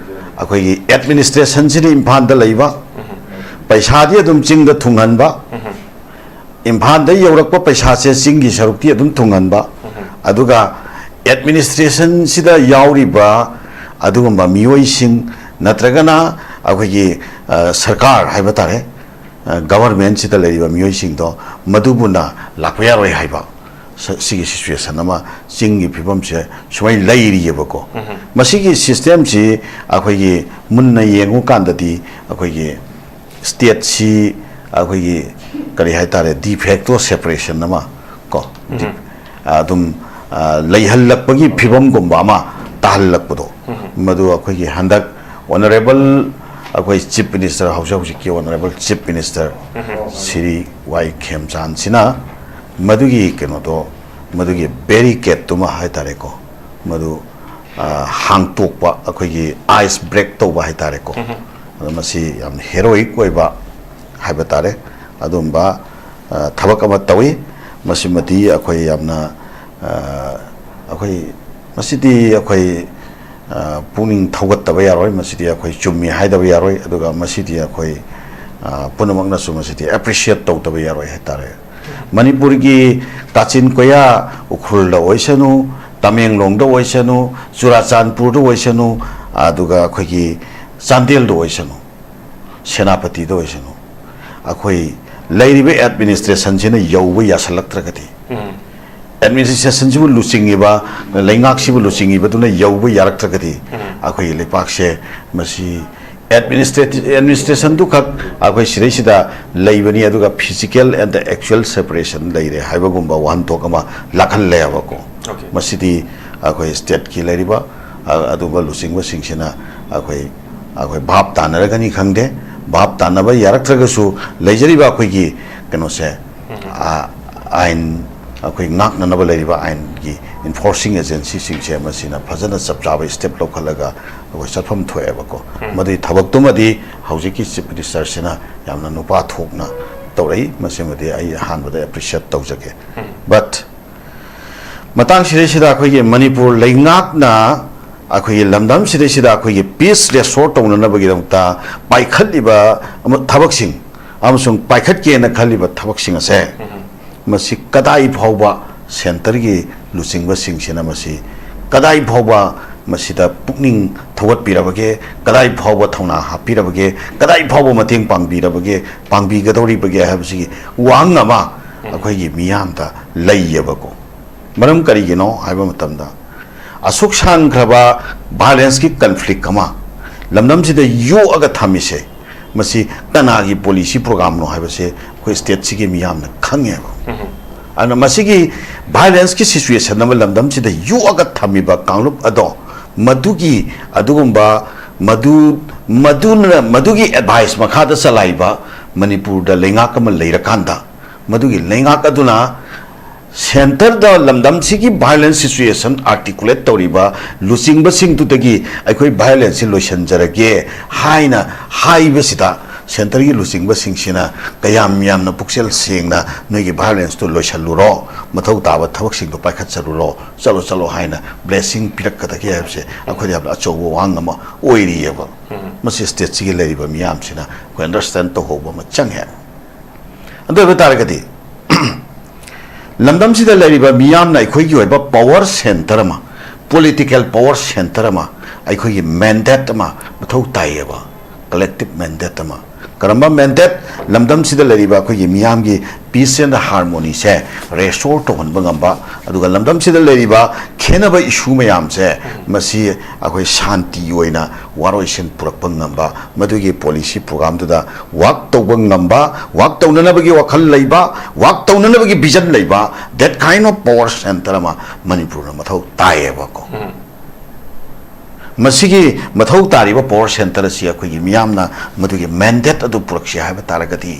ꯑꯩꯈꯣꯏꯒꯤ administrationꯁꯤꯅ ꯏꯝꯐꯥꯜꯗ ꯂꯩꯕ, ꯎꯝ꯫ ꯄꯩꯁꯥꯗꯤ ꯑꯗꯨꯝ ꯆꯤꯡꯗ ꯊꯨꯡꯍꯟꯕ, ꯎꯝ꯫ ꯏꯝꯐꯥꯜꯗ ꯌꯧꯔꯛꯄ ꯄꯩꯁꯥꯁꯦ ꯆꯤꯡꯒꯤ ꯁꯔꯨꯛꯇꯤ ꯑꯗꯨꯝ ꯊꯨꯡꯍꯟꯕ, ꯎꯝ꯫ ꯑꯗꯨꯒ administrationꯁꯤꯗ ꯌꯥꯎꯔꯤꯕ ꯑꯗꯨꯒꯨꯝꯕ ꯃꯤꯑꯣꯏꯁꯤꯡ ꯅꯠꯇ꯭ꯔꯒꯅ ꯑꯩꯈꯣꯏꯒꯤ, ꯑ, ꯁꯔꯀꯥꯔ ꯍꯥꯏꯕ ꯇꯥꯔꯦ, ꯑ, governmentꯁꯤꯗ ꯂꯩꯔꯤꯕ ꯃꯤꯑꯣꯏꯁꯤꯡꯗꯣ ꯃꯗꯨꯕꯨꯅ ꯂꯥꯛꯄ ꯌꯥꯔꯣꯏ ꯍꯥꯏꯕ, ꯁ- ꯁꯤꯒꯤ ꯁꯤꯆꯨꯋꯦꯁꯟ ꯑꯃ, ꯆꯤꯡꯒꯤ ꯐꯤꯕꯝꯁꯦ ꯁꯨꯃꯥꯏꯅ ꯂꯩꯔꯤꯑꯕꯀꯣ꯫ ꯃꯁꯤꯒꯤ ꯁꯤꯁꯇꯦꯝꯁꯤ ꯑꯩꯈꯣꯏꯒꯤ ꯃꯨꯟꯅ ꯌꯦꯡꯉꯨꯀꯥꯟꯗꯗꯤ ꯑꯩꯈꯣꯏꯒꯤ ꯁ꯭ꯇꯦꯠꯁꯤ ꯑꯩꯈꯣꯏꯒꯤ ꯀꯔꯤ ꯍꯥꯏꯇꯥꯔꯦ, ꯗꯤꯐꯦꯛꯇꯣ ꯁꯦꯄꯔꯦꯁꯟ ꯑꯃ ꯀꯣ, ꯗꯤ- ꯑꯗꯨꯝ ꯑ, ꯂꯩꯍꯜꯂꯛꯄꯒꯤ ꯐꯤꯕꯝꯒꯨꯝꯕ ꯑꯃ ꯇꯥꯍꯜꯂꯛꯄꯗꯣ, ꯃꯗꯨ ꯑꯩꯈꯣꯏꯒꯤ ꯍꯟꯗꯛ ꯑꯣꯅꯔꯦꯕꯜ ꯑꯩꯈꯣꯏ ꯆꯤꯐ ꯃꯤꯅꯤꯁꯇꯔ, ꯍꯧꯖꯤꯛ ꯍꯧꯖꯤꯛꯀꯤ ꯑꯣꯅꯔꯦꯕꯜ ꯆꯤꯐ ꯃꯤꯅꯤꯁꯇꯔ ꯁꯤꯔꯤ ꯋꯥꯏ ꯈꯦꯝꯆꯥꯟꯁꯤꯅ ꯃꯗꯨꯒꯤ ꯀꯩꯅꯣꯗꯣ, ꯃꯗꯨꯒꯤ ꯕꯦꯔꯤꯀꯦꯠꯇꯨꯃ ꯍꯥꯏꯇꯥꯔꯦꯀꯣ, ꯃꯗꯨ ꯑ, ꯍꯥꯡꯇꯣꯛꯄ, ꯑꯩꯈꯣꯏꯒꯤ ꯑꯥꯏꯁ ꯕ꯭ꯔꯦꯛ ꯇꯧꯕ ꯍꯥꯏꯇꯥꯔꯦꯀꯣ꯫ ꯑꯗꯣ ꯃꯁꯤ ꯌꯥꯝꯅ ꯍꯦꯔꯣꯏꯛ ꯑꯣꯏꯕ ꯍꯥꯏꯕ ꯇꯥꯔꯦ, ꯑꯗꯨꯝꯕ ꯑ, ꯊꯕꯛ ꯑꯃ ꯇꯧꯏ꯫ ꯃꯁꯤꯃꯗꯤ ꯑꯩꯈꯣꯏ ꯌꯥꯝꯅ ꯑ, ꯑꯩꯈꯣꯏ ꯃꯁꯤꯗꯤ ꯑꯩꯈꯣꯏ ꯑ, ꯄꯨꯛꯅꯤꯡ ꯊꯧꯒꯠꯇꯕ ꯌꯥꯔꯣꯏ꯫ ꯃꯁꯤꯗꯤ ꯑꯩꯈꯣꯏ ꯆꯨꯝꯃꯤ ꯍꯥꯏꯗꯕ ꯌꯥꯔꯣꯏ꯫ ꯑꯗꯨꯒ ꯃꯁꯤꯗꯤ ꯑꯩꯈꯣꯏ ꯑ, ꯄꯨꯝꯅꯃꯛꯅꯁꯨ ꯃꯁꯤꯗꯤ ꯑꯦꯄ꯭ꯔꯤꯁꯤꯌꯦꯠ ꯇꯧꯗꯕ ꯌꯥꯔꯣꯏ ꯍꯥꯏꯇꯥꯔꯦ꯫ ꯃꯅꯤꯄꯨꯔꯒꯤ ꯀꯥꯆꯤꯟ ꯀꯣꯌꯥ, ꯎꯈ꯭ꯔꯨꯜꯗ ꯑꯣꯏꯁꯅꯨ, ꯇꯃꯦꯡꯂꯣꯡꯗ ꯑꯣꯏꯁꯅꯨ, ꯆꯨꯔꯥꯆꯥꯟꯄꯨꯔꯗ ꯑꯣꯏꯁꯅꯨ, ꯑꯗꯨꯒ ꯑꯩꯈꯣꯏꯒꯤ ꯆꯥꯟꯗꯦꯜꯗ ꯑꯣꯏꯁꯅꯨ, ꯁꯦꯅꯥꯄꯇꯤꯗ ꯑꯣꯏꯁꯅꯨ, ꯑꯩꯈꯣꯏ ꯂꯩꯔꯤꯕ ꯑꯦꯗꯃꯤꯅꯤꯁꯇ꯭ꯔꯦꯁꯟꯁꯤꯅ ꯌꯧꯕ ꯌꯥꯁꯜꯂꯛꯇ꯭ꯔꯒꯗꯤ, ꯑꯦꯗꯃꯤꯅꯤꯁꯇ꯭ꯔꯦꯁꯟꯁꯤꯕꯨ ꯂꯨꯆꯤꯡꯉꯤꯕ, ꯂꯩꯉꯥꯛꯁꯤꯕꯨ ꯂꯨꯆꯤꯡꯉꯤꯕꯗꯨꯅ ꯌꯧꯕ ꯌꯥꯔꯛꯇ꯭ꯔꯒꯗꯤ, ꯑꯩꯈꯣꯏꯒꯤ ꯂꯩꯄꯥꯛꯁꯦ ꯃꯁꯤ ꯑꯦꯗꯃꯤꯅꯤꯁꯇ꯭ꯔꯦꯁꯟꯗꯨꯈꯛ ꯑꯩꯈꯣꯏ ꯁꯤꯗꯩꯁꯤꯗ ꯂꯩꯕꯅꯤ, ꯑꯗꯨꯒ physical and the actual separation ꯂꯩꯔꯦ ꯍꯥꯏꯕꯒꯨꯝꯕ ꯋꯥꯍꯟꯊꯣꯛ ꯑꯃ ꯂꯥꯛꯍꯜꯂꯦꯕꯀꯣ꯫ ꯃꯁꯤꯗꯤ ꯑꯩꯈꯣꯏ ꯁ꯭ꯇꯦꯠꯀꯤ ꯂꯩꯔꯤꯕ ꯑ- ꯑꯗꯨꯒꯨꯝꯕ ꯂꯨꯆꯤꯡꯕꯁꯤꯡꯁꯤꯅ ꯑꯩꯈꯣꯏ ꯑꯩꯈꯣꯏ ꯚꯥꯞ ꯇꯥꯅꯔꯒꯅꯤ ꯈꯪꯗꯦ, ꯚꯥꯞ ꯇꯥꯅꯕ ꯌꯥꯔꯛꯇ꯭ꯔꯒꯁꯨ, ꯂꯩꯖꯔꯤꯕ ꯑꯩꯈꯣꯏꯒꯤ ꯀꯩꯅꯣꯁꯦ, ꯑ, ꯑꯥꯏꯟ, ꯑꯩꯈꯣꯏ ꯉꯥꯛꯅꯅꯕ ꯂꯩꯔꯤꯕ ꯑꯥꯏꯟꯒꯤ ꯏꯟꯐꯣꯔꯁꯤꯡ ꯑꯦꯖꯦꯟꯁꯤꯁꯤꯡꯁꯦ ꯃꯁꯤꯅ ꯐꯖꯅ ꯆꯞ ꯆꯥꯕ ꯁ꯭ꯇꯦꯞ ꯂꯧꯈꯠꯂꯒ ꯑꯩꯈꯣꯏ ꯆꯠꯐꯝ ꯊꯣꯛꯑꯦꯕꯀꯣ꯫ ꯃꯗꯨꯒꯤ ꯊꯕꯛꯇꯨꯃꯗꯤ ꯍꯧꯖꯤꯛꯀꯤ ꯆꯤꯐ ꯃꯤꯅꯤꯁꯇꯔꯁꯤꯅ ꯌꯥꯝꯅ ꯅꯨꯄꯥ ꯊꯣꯛꯅ ꯇꯧꯔꯛꯏ꯫ ꯃꯁꯤꯃꯗꯤ ꯑꯩ ꯑꯍꯥꯟꯕꯗ ꯑꯦꯄ꯭ꯔꯤꯁꯤꯌꯦꯠ ꯇꯧꯖꯒꯦ꯫ ꯕꯠ ꯃꯇꯥꯡ ꯁꯤꯗꯩꯁꯤꯗ ꯑꯩꯈꯣꯏꯒꯤ ꯃꯅꯤꯄꯨꯔ ꯂꯩꯉꯥꯛꯅ ꯑꯩꯈꯣꯏꯒꯤ ꯂꯝꯗꯝ ꯁꯤꯗꯩꯁꯤꯗ ꯑꯩꯈꯣꯏꯒꯤ ꯄꯤꯁ ꯔꯦꯁꯇꯣꯔ ꯇꯧꯅꯅꯕꯒꯤꯗꯃꯛꯇ ꯄꯥꯏꯈꯠꯂꯤꯕ ꯑꯃ-, ꯊꯕꯛꯁꯤꯡ ꯑꯃꯁꯨꯡ ꯄꯥꯏꯈꯠꯀꯦꯅ ꯈꯜꯂꯤꯕ ꯊꯕꯛꯁꯤꯡ ꯑꯁꯦ, ꯃꯁꯤ ꯀꯗꯥꯏ ꯐꯥꯎꯕ ꯁꯦꯟꯇꯔꯒꯤ ꯂꯨꯆꯤꯡꯕꯁꯤꯡꯁꯤꯅ ꯃꯁꯤ ꯀꯗꯥꯏ ꯐꯥꯎꯕ ꯃꯁꯤꯗ ꯄꯨꯛꯅꯤꯡ ꯊꯧꯒꯠꯄꯤꯔꯕꯒꯦ, ꯀꯗꯥꯏ ꯐꯥꯎꯕ ꯊꯧꯅꯥ ꯍꯥꯞꯄꯤꯔꯕꯒꯦ, ꯀꯗꯥꯏ ꯐꯥꯎꯕ ꯃꯇꯦꯡ ꯄꯥꯡꯕꯤꯔꯕꯒꯦ, ꯄꯥꯡꯕꯤꯒꯗꯧꯔꯤꯕꯒꯦ ꯍꯥꯏꯕꯁꯤꯒꯤ ꯋꯥꯍꯪ ꯑꯃ ꯑꯩꯈꯣꯏꯒꯤ ꯃꯤꯌꯥꯝꯗ ꯂꯩꯌꯦꯕꯀꯣ꯫ ꯃꯔꯝ ꯀꯔꯤꯒꯤꯅꯣ ꯍꯥꯏꯕ ꯃꯇꯝꯗ, ꯑꯁꯨꯛ ꯁꯥꯡꯈ꯭ꯔꯕ violence ꯀꯤ conflict ꯑꯃ ꯂꯝꯗꯝꯁꯤꯗ ꯌꯣꯛꯑꯒ ꯊꯝꯃꯤꯁꯦ, ꯃꯁꯤ ꯀꯅꯥꯒꯤ policy program ꯅꯣ ꯍꯥꯏꯕꯁꯦ ꯑꯩꯈꯣꯏ state ꯁꯤꯒꯤ ꯃꯤꯌꯥꯝꯅ ꯈꯪꯉꯦꯕ꯫ ꯑꯗꯨꯅ ꯃꯁꯤꯒꯤ violence ꯀꯤ situation ꯑꯃ ꯂꯝꯗꯝꯁꯤꯗ ꯌꯣꯛꯑꯒ ꯊꯝꯃꯤꯕ ꯀꯥꯡꯂꯨꯞ ꯑꯗꯣ, ꯃꯗꯨꯒꯤ ꯑꯗꯨꯒꯨꯝꯕ ꯃꯗꯨ ꯃꯗꯨꯅ ꯃꯗꯨꯒꯤ advice ꯃꯈꯥꯗ ꯆꯂꯥꯏꯕ ꯃꯅꯤꯄꯨꯔꯗ ꯂꯩꯉꯥꯛ ꯑꯃ ꯂꯩꯔꯀꯥꯟꯗ, ꯃꯗꯨꯒꯤ ꯂꯩꯉꯥꯛ ꯑꯗꯨꯅ centre ꯗ ꯂꯝꯗꯝꯁꯤꯒꯤ violence situation articulate ꯇꯧꯔꯤꯕ ꯂꯨꯆꯤꯡꯕꯁꯤꯡꯗꯨꯗꯒꯤ ꯑꯩꯈꯣꯏ violence ꯁꯤ ꯂꯣꯏꯁꯤꯟꯖꯔꯒꯦ ꯍꯥꯏꯅ ꯍꯥꯏꯕꯁꯤꯗ, centre ꯒꯤ ꯂꯨꯆꯤꯡꯕꯁꯤꯡꯁꯤꯅ ꯀꯌꯥꯝ ꯌꯥꯝꯅ ꯄꯨꯛꯆꯦꯜ ꯁꯦꯡꯅ ꯅꯣꯏꯒꯤ violence ꯇꯨ ꯂꯣꯏꯁꯤꯜꯂꯨꯔꯣ, ꯃꯊꯧ ꯇꯥꯕ ꯊꯕꯛꯁꯤꯡꯗꯣ ꯄꯥꯏꯈꯠꯆꯔꯨꯔꯣ, ꯆꯠꯂꯣ ꯆꯠꯂꯣ ꯍꯥꯏꯅ blessing ꯄꯤꯔꯛꯀꯗꯒꯦ ꯍꯥꯏꯕꯁꯦ ꯑꯩꯈꯣꯏꯗ ꯌꯥꯝꯅ ꯑꯆꯧꯕ ꯋꯥꯍꯪ ꯑꯃ ꯑꯣꯏꯔꯤꯑꯕ꯫ ꯃꯁꯤ state ꯁꯤꯒꯤ ꯂꯩꯔꯤꯕ ꯃꯤꯌꯥꯝꯁꯤꯅ ꯑꯩꯈꯣꯏ understand ꯇꯧꯍꯧꯕ ꯑꯃ ꯆꯪꯉꯦ꯫ ꯑꯗꯨ ꯑꯣꯏꯕ ꯇꯥꯔꯒꯗꯤ, ꯂꯝꯗꯝꯁꯤꯗ ꯂꯩꯔꯤꯕ ꯃꯤꯌꯥꯝꯅ ꯑꯩꯈꯣꯏꯒꯤ ꯑꯣꯏꯕ power centre ꯑꯃ, political power centre ꯑꯃ, ꯑꯩꯈꯣꯏꯒꯤ mandate ꯑꯃ ꯃꯊꯧ ꯇꯥꯏꯌꯦꯕ, collective mandate ꯑꯃ꯫ ꯀꯔꯝꯕ mandate? ꯂꯝꯗꯝꯁꯤꯗ ꯂꯩꯔꯤꯕ ꯑꯩꯈꯣꯏꯒꯤ ꯃꯤꯌꯥꯝꯒꯤ peace and harmony say restore ꯇꯧꯍꯟꯕ ꯉꯝꯕ, ꯑꯗꯨꯒ ꯂꯝꯗꯝꯁꯤꯗ ꯂꯩꯔꯤꯕ ꯈꯦꯠꯅꯕ issue ꯃꯌꯥꯝꯁꯦ, ꯃꯁꯤ ꯑꯩꯈꯣꯏ ꯁꯥꯟꯇꯤ ꯑꯣꯏꯅ ꯋꯥꯔꯣꯏꯁꯤꯟ ꯄꯨꯔꯛꯄ ꯉꯝꯕ, ꯃꯗꯨꯒꯤ policy program ꯗꯨꯗ work ꯇꯧꯕ ꯉꯝꯕ, work ꯇꯧꯅꯅꯕꯒꯤ ꯋꯥꯈꯜ ꯂꯩꯕ, work ꯇꯧꯅꯅꯕꯒꯤ vision ꯂꯩꯕ, that kind of power centre ꯑꯃ ꯃꯅꯤꯄꯨꯔꯅ ꯃꯊꯧ ꯇꯥꯏꯌꯦꯕꯀꯣ꯫ ꯃꯁꯤꯒꯤ ꯃꯊꯧ ꯇꯥꯔꯤꯕ power centre ꯑꯁꯤ ꯑꯩꯈꯣꯏꯒꯤ ꯃꯤꯌꯥꯝꯅ ꯃꯗꯨꯒꯤ mandate ꯑꯗꯨ ꯄꯨꯔꯛꯁꯤ ꯍꯥꯏꯕ ꯇꯥꯔꯒꯗꯤ,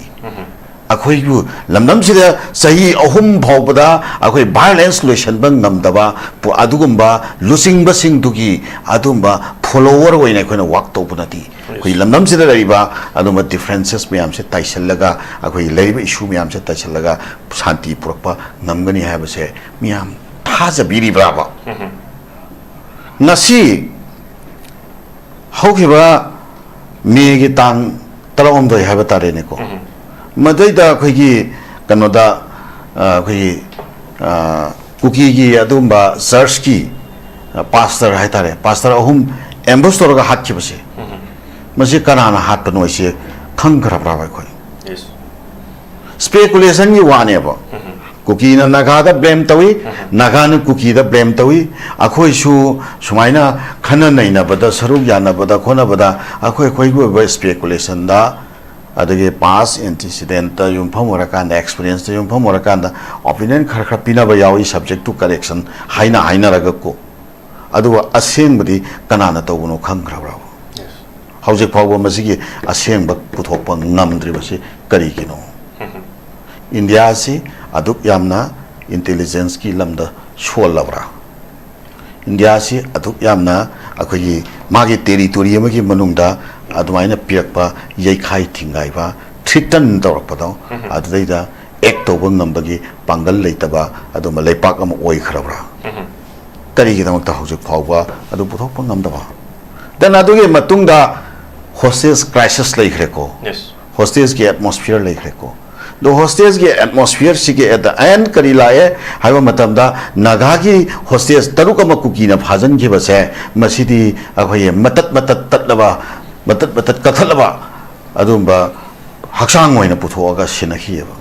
ꯑꯩꯈꯣꯏꯕꯨ ꯂꯝꯗꯝꯁꯤꯗ ꯆꯍꯤ ꯑꯍꯨꯝ ꯐꯥꯎꯕꯗ ꯑꯩꯈꯣꯏ violence ꯂꯣꯏꯁꯤꯟꯕ ꯉꯝꯗꯕ ꯄꯨ-, ꯑꯗꯨꯒꯨꯝꯕ ꯂꯨꯆꯤꯡꯕꯁꯤꯡꯗꯨꯒꯤ ꯑꯗꯨꯝꯕ follower ꯑꯣꯏꯅ ꯑꯩꯈꯣꯏꯅ work ꯇꯧꯕꯅꯗꯤ, ꯑꯩꯈꯣꯏ ꯂꯝꯗꯝꯁꯤꯗ ꯂꯩꯔꯤꯕ ꯑꯗꯨꯝꯕ differences ꯃꯌꯥꯝꯁꯦ ꯇꯥꯏꯁꯤꯜꯂꯒ, ꯑꯩꯈꯣꯏꯒꯤ ꯂꯩꯔꯤꯕ issue ꯃꯌꯥꯝꯁꯦ ꯇꯥꯏꯁꯤꯜꯂꯒ ꯁꯥꯟꯇꯤ ꯄꯨꯔꯛꯄ ꯉꯝꯒꯅꯤ ꯍꯥꯏꯕꯁꯦ ꯃꯤꯌꯥꯝ ꯊꯥꯖꯕꯤꯔꯤꯕ꯭ꯔꯥꯕ? ꯉꯁꯤ ꯍꯧꯈꯤꯕ ꯃꯦꯒꯤ ꯇꯥꯡ ꯇꯔꯥꯍꯨꯝꯗꯣꯏ ꯍꯥꯏꯕ ꯇꯥꯔꯦꯅꯦꯀꯣ, ꯃꯗꯩꯗ ꯑꯩꯈꯣꯏꯒꯤ ꯀꯩꯅꯣꯗ, ꯑ, ꯑꯩꯈꯣꯏꯒꯤ, ꯑ, ꯀꯨꯀꯤꯒꯤ ꯑꯗꯨꯒꯨꯝꯕ church ꯀꯤ, ꯑ, pastor ꯍꯥꯏꯇꯥꯔꯦ, pastor ꯑꯍꯨꯝ ambush ꯇꯧꯔꯒ ꯍꯥꯠꯈꯤꯕꯁꯦ, ꯃꯁꯤ ꯀꯅꯥꯅ ꯍꯥꯠꯄꯅꯣ ꯍꯥꯏꯁꯦ ꯈꯪꯈ꯭ꯔꯕ꯭ꯔꯥꯕ ꯑꯩꯈꯣꯏ? ꯁ꯭ꯄꯦꯀꯨꯂꯦꯁꯟꯒꯤ ꯋꯥꯅꯦꯕ꯫ ꯀꯨꯀꯤꯅ ꯅꯥꯒꯥꯗ ꯕ꯭ꯂꯦꯝ ꯇꯧꯏ, ꯅꯥꯒꯥꯅ ꯀꯨꯀꯤꯗ ꯕ꯭ꯂꯦꯝ ꯇꯧꯏ꯫ ꯑꯩꯈꯣꯏꯁꯨ ꯁꯨꯃꯥꯏꯅ ꯈꯟꯅ ꯅꯩꯅꯕꯗ, ꯁꯔꯨꯛ ꯌꯥꯅꯕꯗ ꯈꯣꯠꯅꯕꯗ ꯑꯩꯈꯣꯏ ꯑꯩꯈꯣꯏꯒꯤ ꯑꯣꯏꯕ ꯁ꯭ꯄꯦꯀꯨꯂꯦꯁꯟꯗ, ꯑꯗꯒꯤ ꯄꯥꯁ ꯑꯦꯟꯇꯤꯁꯤꯗꯦꯟꯠꯇ ꯌꯨꯝꯐꯝ ꯑꯣꯏꯔꯀꯥꯟꯗ, ꯑꯦꯛꯁꯄꯤꯔꯤꯌꯦꯟꯁꯇ ꯌꯨꯝꯐꯝ ꯑꯣꯏꯔꯀꯥꯟꯗ ꯑꯣꯄꯤꯅꯤꯌꯟ ꯈꯔ ꯈꯔ ꯄꯤꯅꯕ ꯌꯥꯎꯏ, subject to correction ꯍꯥꯏꯅ ꯍꯥꯏꯅꯔꯒꯀꯣ꯫ ꯑꯗꯨꯒ ꯑꯁꯦꯡꯕꯗꯤ ꯀꯅꯥꯅ ꯇꯧꯕꯅꯣ ꯈꯪꯈ꯭ꯔꯕ꯭ꯔꯥ? ꯍꯧꯖꯤꯛ ꯐꯥꯎꯕ ꯃꯁꯤꯒꯤ ꯑꯁꯦꯡꯕ ꯄꯨꯊꯣꯛꯄ ꯉꯝꯗ꯭ꯔꯤꯕꯁꯤ ꯀꯔꯤꯒꯤꯅꯣ? ꯏꯟꯗꯤꯌꯥꯁꯤ ꯑꯗꯨꯛ ꯌꯥꯝꯅ ꯏꯟꯇꯦꯂꯤꯖꯦꯟꯁꯀꯤ ꯂꯝꯗ ꯁꯣꯜꯂꯕ꯭ꯔꯥ? ꯏꯟꯗꯤꯌꯥꯁꯤ ꯑꯗꯨꯛ ꯌꯥꯝꯅ ꯑꯩꯈꯣꯏꯒꯤ ꯃꯥꯒꯤ ꯇꯦꯔꯤꯇꯣꯔꯤ ꯑꯃꯒꯤ ꯃꯅꯨꯡꯗ ꯑꯗꯨꯃꯥꯏꯅ ꯄꯤꯔꯛꯄ ꯌꯩꯈꯥꯏ ꯊꯤꯡꯒꯥꯏꯕ, ꯊ꯭ꯔꯤꯇꯟ ꯇꯧꯔꯛꯄꯗꯣ, ꯑꯗꯨꯗꯩꯗ ꯑꯦꯛ ꯇꯧꯕ ꯉꯝꯕꯒꯤ ꯄꯥꯡꯒꯜ ꯂꯩꯇꯕ ꯑꯗꯨꯝꯕ ꯂꯩꯄꯥꯛ ꯑꯃ ꯑꯣꯏꯈ꯭ꯔꯕ꯭ꯔꯥ? ꯀꯔꯤꯒꯤꯗꯃꯛꯇ ꯍꯧꯖꯤꯛ ꯐꯥꯎꯕ ꯑꯗꯨ ꯄꯨꯊꯣꯛꯄ ꯉꯝꯗꯕ? ꯗꯦꯟ ꯑꯗꯨꯒꯤ ꯃꯇꯨꯡꯗ ꯍꯣꯁꯇꯦꯖ ꯀ꯭ꯔꯥꯏꯁꯤꯁ ꯂꯩꯈ꯭ꯔꯦꯀꯣ꯫ ꯍꯣꯁꯇꯦꯖꯀꯤ ꯑꯦꯠꯃꯣꯁꯐꯤꯌꯔ ꯂꯩꯈ꯭ꯔꯦꯀꯣ꯫ ꯑꯗꯣ ꯍꯣꯁꯇꯦꯖꯀꯤ ꯑꯦꯠꯃꯣꯁꯐꯤꯌꯔꯁꯤꯒꯤ at the end ꯀꯔꯤ ꯂꯥꯛꯑꯦ ꯍꯥꯏꯕ ꯃꯇꯝꯗ, ꯅꯥꯒꯥꯒꯤ ꯍꯣꯁꯇꯦꯖ ꯇꯔꯨꯛ ꯑꯃ ꯀꯨꯀꯤꯅ ꯐꯥꯖꯤꯟꯈꯤꯕꯁꯦ, ꯃꯁꯤꯗꯤ ꯑꯩꯈꯣꯏꯒꯤ ꯃꯇꯠ ꯃꯇꯠ ꯇꯠꯂꯕ, ꯃꯇꯠ ꯃꯇꯠ ꯀꯛꯊꯠꯂꯕ ꯑꯗꯨꯒꯨꯝꯕ ꯍꯛꯆꯥꯡ ꯑꯣꯏꯅ ꯄꯨꯊꯣꯛꯑꯒ ꯁꯤꯟꯅꯈꯤꯑꯕ꯫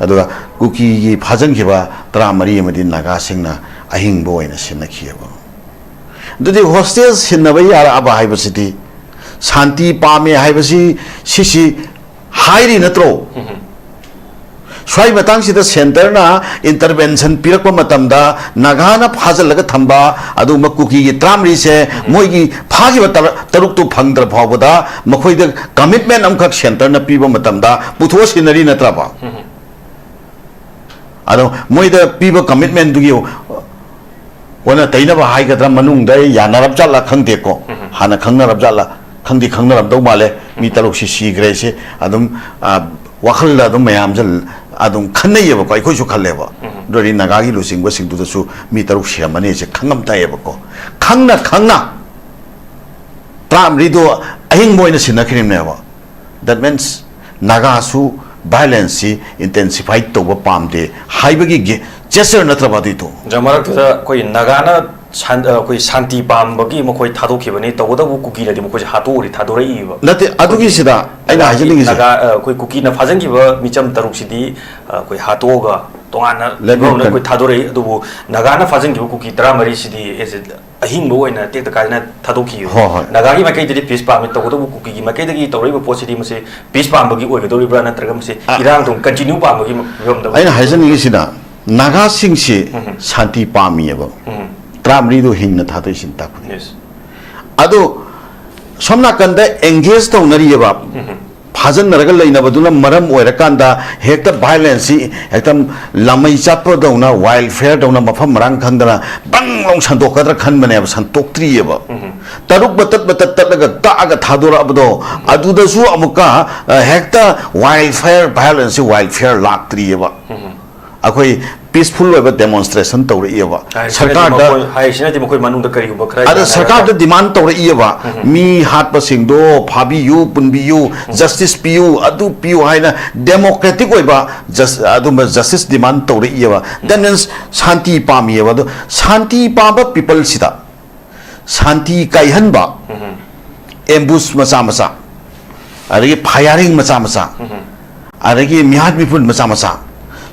ꯑꯗꯨꯒ ꯀꯨꯀꯤꯒꯤ ꯐꯥꯖꯤꯟꯈꯤꯕ ꯇꯔꯥꯃꯔꯤ ꯑꯃꯗꯤ ꯅꯥꯒꯥꯁꯤꯡꯅ ꯑꯍꯤꯡꯕ ꯑꯣꯏꯅ ꯁꯤꯟꯅꯈꯤꯑꯕ꯫ ꯑꯗꯨꯗꯤ ꯍꯣꯁꯇꯦꯖ ꯁꯤꯟꯅꯕ ꯌꯥꯔꯛꯑꯕ ꯍꯥꯏꯕꯁꯤꯗꯤ, ꯁꯥꯟꯇꯤ ꯄꯥꯝꯃꯦ ꯍꯥꯏꯕꯁꯤ ꯁꯤꯁꯤ ꯍꯥꯏꯔꯤ ꯅꯠꯇ꯭ꯔꯣ? ꯁ꯭ꯋꯥꯏ ꯃꯇꯥꯡꯁꯤꯗ ꯁꯦꯟꯇꯔꯅ ꯏꯟꯇꯔꯚꯦꯟꯁꯟ ꯄꯤꯔꯛꯄ ꯃꯇꯝꯗ, ꯅꯥꯒꯥꯅ ꯐꯥꯖꯤꯜꯂꯒ ꯊꯝꯕ ꯑꯗꯨꯒꯨꯝꯕ ꯀꯨꯀꯤꯒꯤ ꯇꯔꯥꯃꯔꯤꯁꯦ, ꯃꯣꯏꯒꯤ ꯐꯥꯈꯤꯕ ꯇꯔ-, ꯇꯔꯨꯛꯇꯨ ꯐꯪꯗ꯭ꯔ ꯐꯥꯎꯕꯗ ꯃꯈꯣꯏꯗ ꯀꯃꯤꯠꯃꯦꯟ ꯑꯃꯈꯛ ꯁꯦꯟꯇꯔꯅ ꯄꯤꯕ ꯃꯇꯝꯗ ꯄꯨꯊꯣꯛꯑ ꯁꯤꯟꯅꯔꯤ ꯅꯠꯇ꯭ꯔꯕ? ꯑꯗꯣ ꯃꯣꯏꯗ ꯄꯤꯕ ꯀꯃꯤꯠꯃꯦꯟꯗꯨꯒꯤ ꯑꯣꯟꯅ ꯇꯩꯅꯕ ꯍꯥꯏꯒꯗ꯭ꯔꯥ, ꯃꯅꯨꯡꯗ ꯌꯥꯅꯔꯞ ꯖꯥꯠꯂꯥ ꯈꯪꯗꯦꯀꯣ꯫ ꯍꯥꯟꯅ ꯈꯪꯅꯔꯞ ꯖꯥꯠꯂꯥ? ꯈꯪꯗꯤ ꯈꯪꯅꯔꯝꯗꯧ ꯃꯥꯜꯂꯦ꯫ ꯃꯤ ꯇꯔꯨꯛꯁꯤ ꯁꯤꯈ꯭ꯔꯦꯁꯦ ꯑꯗꯨꯝ, ꯑ, ꯋꯥꯈꯜꯗ ꯑꯗꯨꯝ ꯃꯌꯥꯝꯁꯦ ꯑꯗꯨꯝ ꯈꯟꯅꯩꯌꯦꯕꯀꯣ, ꯑꯩꯈꯣꯏꯁꯨ ꯈꯜꯂꯦꯕ꯫ ꯑꯗꯨ ꯑꯣꯏꯔꯗꯤ ꯅꯥꯒꯥꯒꯤ ꯂꯨꯆꯤꯡꯕꯁꯤꯡꯗꯨꯗꯁꯨ ꯃꯤ ꯇꯔꯨꯛ ꯁꯤꯔꯝꯃꯅꯤꯁꯦ ꯈꯪꯉꯝ ꯇꯥꯏꯌꯦꯕꯀꯣ꯫ ꯈꯪꯅ ꯈꯪꯅ ꯇꯔꯥꯃꯔꯤꯗꯣ ꯑꯍꯤꯡꯕ ꯑꯣꯏꯅ ꯁꯤꯟꯅꯈ꯭ꯔꯤꯕꯅꯦꯕ꯫ That means ꯅꯥꯒꯥꯁꯨ ꯚꯥꯏꯂꯦꯟꯁꯁꯤ ꯏꯟꯇꯦꯟꯁꯤꯐꯥꯏ ꯇꯧꯕ ꯄꯥꯝꯗꯦ ꯍꯥꯏꯕꯒꯤ ꯒꯦ-, ꯖꯦꯁꯆꯔ ꯅꯠꯇ꯭ꯔꯕ ꯑꯗꯨꯏꯗꯣ? ꯃꯔꯛꯇꯨꯗ ꯑꯩꯈꯣꯏ ꯅꯥꯒꯥꯅ ꯁꯥꯟ-, ꯑ, ꯑꯩꯈꯣꯏ ꯁꯥꯟꯇꯤ ꯄꯥꯝꯕꯒꯤ ꯃꯈꯣꯏ ꯊꯥꯗꯣꯛꯈꯤꯕꯅꯤ, ꯇꯧꯕꯇꯕꯨ ꯀꯨꯀꯤꯅꯗꯤ ꯃꯈꯣꯏꯁꯦ ꯍꯥꯠꯇꯣꯛꯎꯔꯤ, ꯊꯥꯗꯣꯔꯛꯏꯕ꯫ ꯅꯠꯇꯦ, ꯑꯗꯨꯒꯤꯁꯤꯗ ꯑꯩꯅ ꯍꯥꯏꯖꯅꯤꯡꯉꯤꯁꯦ꯫ ꯅꯥꯒꯥ, ꯑ, ꯑꯩꯈꯣꯏ ꯀꯨꯀꯤꯅ ꯐꯥꯖꯤꯟꯈꯤꯕ ꯃꯤꯆꯝ ꯇꯔꯨꯛꯁꯤꯗꯤ, ꯑ, ꯑꯩꯈꯣꯏ ꯍꯥꯠꯇꯣꯛꯑꯒ ꯇꯣꯉꯥꯟꯅ ꯂꯩꯕꯥꯛ ꯐꯤꯕꯝꯗ ꯀꯟ- ꯑꯩꯈꯣꯏ ꯊꯥꯗꯣꯔꯛꯏ꯫ ꯑꯗꯨꯕꯨ ꯅꯥꯒꯥꯅ ꯐꯥꯖꯤꯟꯈꯤꯕ ꯀꯨꯀꯤ ꯇꯔꯥꯃꯔꯤꯁꯤꯗꯤ ꯑꯦꯁ ꯑꯍꯤꯡꯕ ꯑꯣꯏꯅ ꯇꯦꯛꯇ ꯀꯥꯏꯗꯅ ꯊꯥꯗꯣꯛꯈꯤꯕ꯫ ꯍꯣꯏ, ꯍꯣꯏ꯫ ꯅꯥꯒꯥꯒꯤ ꯃꯥꯏꯀꯩꯗꯗꯤ ꯄꯤꯁ ꯄꯥꯝꯃꯤ, ꯇꯧꯕꯇꯕꯨ ꯀꯨꯀꯤꯒꯤ ꯃꯥꯏꯀꯩꯗꯒꯤ ꯇꯧꯔꯛꯏꯕ ꯄꯣꯠꯁꯤꯗꯤ ꯃꯁꯤ ꯄꯤꯁ ꯄꯥꯝꯕꯒꯤ ꯑꯣꯏꯒꯗꯧꯔꯤꯕ꯭ꯔꯥ, ꯅꯠꯇ꯭ꯔꯒ ꯃꯁꯤ ꯑ- ꯏꯔꯥꯡ ꯑꯗꯨꯝ ꯀꯟꯇꯤꯅ꯭ꯌꯨ ꯄꯥꯝꯕꯒꯤ ꯐꯤꯕꯝꯗ ꯑꯩꯅ ꯍꯥꯏꯖꯅꯤꯡꯉꯤꯁꯤꯅ, ꯅꯥꯒꯥꯁꯤꯡꯁꯤ ꯁꯥꯟꯇꯤ ꯄꯥꯝꯃꯤꯑꯕ꯫ ꯇꯔꯥꯃꯔꯤꯗꯣ ꯍꯤꯡꯅ ꯊꯥꯗꯣꯛꯏꯁꯤꯅ ꯇꯥꯛꯄꯅꯤ꯫ ꯌꯦꯁ꯫ ꯑꯗꯣ ꯁꯣꯝ ꯅꯥꯀꯟꯗ ꯑꯦꯡꯒꯦꯖ ꯇꯧꯅꯔꯤꯑꯕ, ꯐꯥꯖꯤꯟꯅꯔꯒ ꯂꯩꯅꯕꯗꯨꯅ ꯃꯔꯝ ꯑꯣꯏꯔꯀꯥꯟꯗ ꯍꯦꯛꯇ ꯚꯥꯏꯂꯦꯟꯁꯁꯤ ꯍꯦꯛꯇ ꯂꯥꯃꯩ ꯆꯠꯄꯗꯧꯅ, ꯋꯥꯏꯜ ꯐꯦꯌꯔꯗꯧꯅ ꯃꯐꯝ ꯃꯔꯥꯡ ꯈꯪꯗꯅ ꯕꯪ ꯂꯥꯎ ꯁꯟꯗꯣꯛꯀꯗ꯭ꯔꯥ ꯈꯟꯕꯅꯦꯕ, ꯁꯟꯇꯣꯛꯇ꯭ꯔꯤꯑꯕ꯫ ꯇꯔꯨꯛ ꯃꯇꯠ ꯃꯇꯠ ꯇꯠꯂꯒ ꯇꯥꯛꯑꯒ ꯊꯥꯗꯣꯔꯛꯑꯕꯗꯣ, ꯑꯗꯨꯗꯁꯨ ꯑꯃꯨꯛꯀ, ꯑ, ꯍꯦꯛꯇ ꯋꯥꯏꯜ ꯐꯦꯌꯔ, ꯚꯥꯏꯂꯦꯟꯁꯁꯤ ꯋꯥꯏꯜ ꯐꯦꯌꯔ ꯂꯥꯛꯇ꯭ꯔꯤꯑꯕ꯫ ꯑꯩꯈꯣꯏ ꯄꯤꯁꯐꯨꯜ ꯑꯣꯏꯕ ꯗꯦꯃꯣꯟꯁꯇ꯭ꯔꯦꯁꯟ ꯇꯧꯔꯛꯏꯑꯕ꯫ ꯍꯥꯏꯔꯤꯁꯤꯅꯗꯤ ꯁꯔꯀꯥꯔꯗ ꯃꯈꯣꯏ, ꯍꯥꯏꯔꯤꯁꯤꯅꯗꯤ ꯃꯈꯣꯏ ꯃꯅꯨꯡꯗ ꯀꯔꯤꯒꯨꯝꯕ ꯈꯔ ꯑꯗ ꯌꯥꯅꯔꯒ ꯁꯔꯀꯥꯔꯗ ꯗꯤꯃꯥꯟ ꯇꯧꯔꯛꯏꯑꯕ, ꯃꯤ ꯍꯥꯠꯄꯁꯤꯡꯗꯣ ꯐꯥꯕꯤꯌꯨ, ꯄꯨꯟꯕꯤꯌꯨ, ꯖꯁꯇꯤꯁ ꯄꯤꯌꯨ, ꯑꯗꯨ ꯄꯤꯌꯨ ꯍꯥꯏꯅ ꯗꯦꯃꯣꯀ꯭ꯔꯦꯇꯤꯛ ꯑꯣꯏꯕ ꯖꯁ-, ꯑꯗꯨꯝꯕ ꯖꯁꯇꯤꯁ ꯗꯤꯃꯥꯟ ꯇꯧꯔꯛꯏꯑꯕ꯫ That means ꯁꯥꯟꯇꯤ ꯄꯥꯝꯃꯤꯑꯕ꯫ ꯑꯗꯣ ꯁꯥꯟꯇꯤ ꯄꯥꯝꯕ ꯄꯤꯄꯜꯁꯤꯗ ꯁꯥꯟꯇꯤ ꯀꯥꯏꯍꯟꯕ ꯑꯦꯝꯕꯨꯁ ꯃꯆꯥ ꯃꯆꯥ, ꯑꯗꯒꯤ ꯐꯥꯌꯥꯔꯤꯡ ꯃꯆꯥ ꯃꯆꯥ, ꯑꯗꯒꯤ ꯃꯤꯍꯥꯠ ꯃꯤꯄꯨꯟ ꯃꯆꯥ ꯃꯆꯥ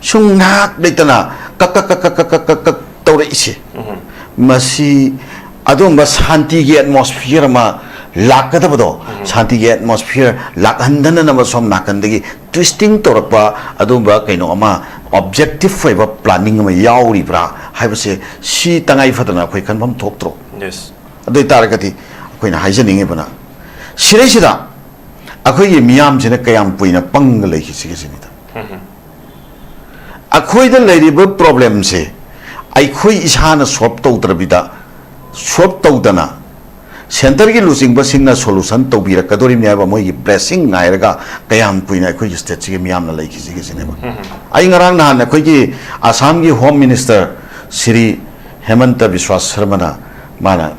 ꯁꯨꯝ ꯉꯥꯏꯍꯥꯛ ꯂꯩꯇꯅ ꯀꯛ ꯀꯛ ꯀꯛ ꯀꯛ ꯀꯛ ꯀꯛ ꯀꯛ ꯇꯧꯔꯛꯏꯁꯦ, ꯃꯁꯤ ꯑꯗꯨꯒꯨꯝꯕ ꯁꯥꯟꯇꯤꯒꯤ ꯑꯦꯠꯃꯣꯁꯐꯤꯌꯔ ꯑꯃ ꯂꯥꯛꯀꯗꯕꯗꯣ, ꯁꯥꯟꯇꯤꯒꯤ ꯑꯦꯠꯃꯣꯁꯐꯤꯌꯔ ꯂꯥꯛꯍꯟꯗꯅꯅꯕ ꯁꯣꯝ ꯅꯥꯀꯟꯗꯒꯤ ꯇ꯭ꯋꯤꯁꯇꯤꯡ ꯇꯧꯔꯛꯄ ꯑꯗꯨꯒꯨꯝꯕ ꯀꯩꯅꯣ ꯑꯃ, ꯑꯣꯕꯖꯦꯛꯇꯤꯚ ꯑꯣꯏꯕ ꯄ꯭ꯂꯥꯅꯤꯡ ꯑꯃ ꯌꯥꯎꯔꯤꯕ꯭ꯔꯥ ꯍꯥꯏꯕꯁꯦ, ꯁꯤ ꯇꯉꯥꯏ ꯐꯗꯅ ꯑꯩꯈꯣꯏ ꯈꯟꯐꯝ ꯊꯣꯛꯇ꯭ꯔꯣ? ꯌꯦꯁ꯫ ꯑꯗꯨ ꯑꯣꯏ ꯇꯥꯔꯒꯗꯤ ꯑꯩꯈꯣꯏꯅ ꯍꯥꯏꯖꯅꯤꯡꯉꯤꯕꯅ, ꯁꯤꯗꯩꯁꯤꯗ ꯑꯩꯈꯣꯏꯒꯤ ꯃꯤꯌꯥꯝꯁꯤꯅ ꯀꯌꯥꯝ ꯀꯨꯏꯅ ꯄꯪꯒ ꯂꯩꯈꯤꯁꯤꯒꯦ ꯁꯤꯅꯤꯗ꯫ ꯑꯩꯈꯣꯏꯗ ꯂꯩꯔꯤꯕ ꯄ꯭ꯔꯣꯕ꯭ꯂꯦꯝꯁꯦ ꯑꯩꯈꯣꯏ ꯏꯁꯥꯅ ꯁꯣꯜꯕ ꯇꯧꯗ꯭ꯔꯕꯤꯗ, ꯁꯣꯜꯕ ꯇꯧꯗꯅ ꯁꯦꯟꯇꯔꯒꯤ ꯂꯨꯆꯤꯡꯕꯁꯤꯡꯅ ꯁꯣꯂꯨꯁꯟ ꯇꯧꯕꯤꯔꯛꯀꯗꯣꯔꯤꯕꯅꯤ ꯍꯥꯏꯕ ꯃꯣꯏꯒꯤ ꯕ꯭ꯂꯦꯁꯤꯡ ꯉꯥꯏꯔꯒ ꯀꯌꯥꯝ ꯀꯨꯏꯅ ꯑꯩꯈꯣꯏꯒꯤ ꯁ꯭ꯇꯦꯠꯁꯤꯒꯤ ꯃꯤꯌꯥꯝꯅ ꯂꯩꯈꯤꯁꯤꯒꯦ ꯁꯤꯅꯦꯕ꯫ ꯑꯩ ꯉꯔꯥꯡ ꯅꯍꯥꯟ ꯑꯩꯈꯣꯏꯒꯤ ꯑꯁꯥꯝꯒꯤ ꯍꯣꯝ ꯃꯤꯅꯤꯁꯇꯔ ꯁ꯭ꯔꯤ ꯍꯦꯃꯟꯇ ꯕꯤꯁ꯭ꯋꯥꯁ ꯁꯔꯃꯅ, ꯃꯥꯅ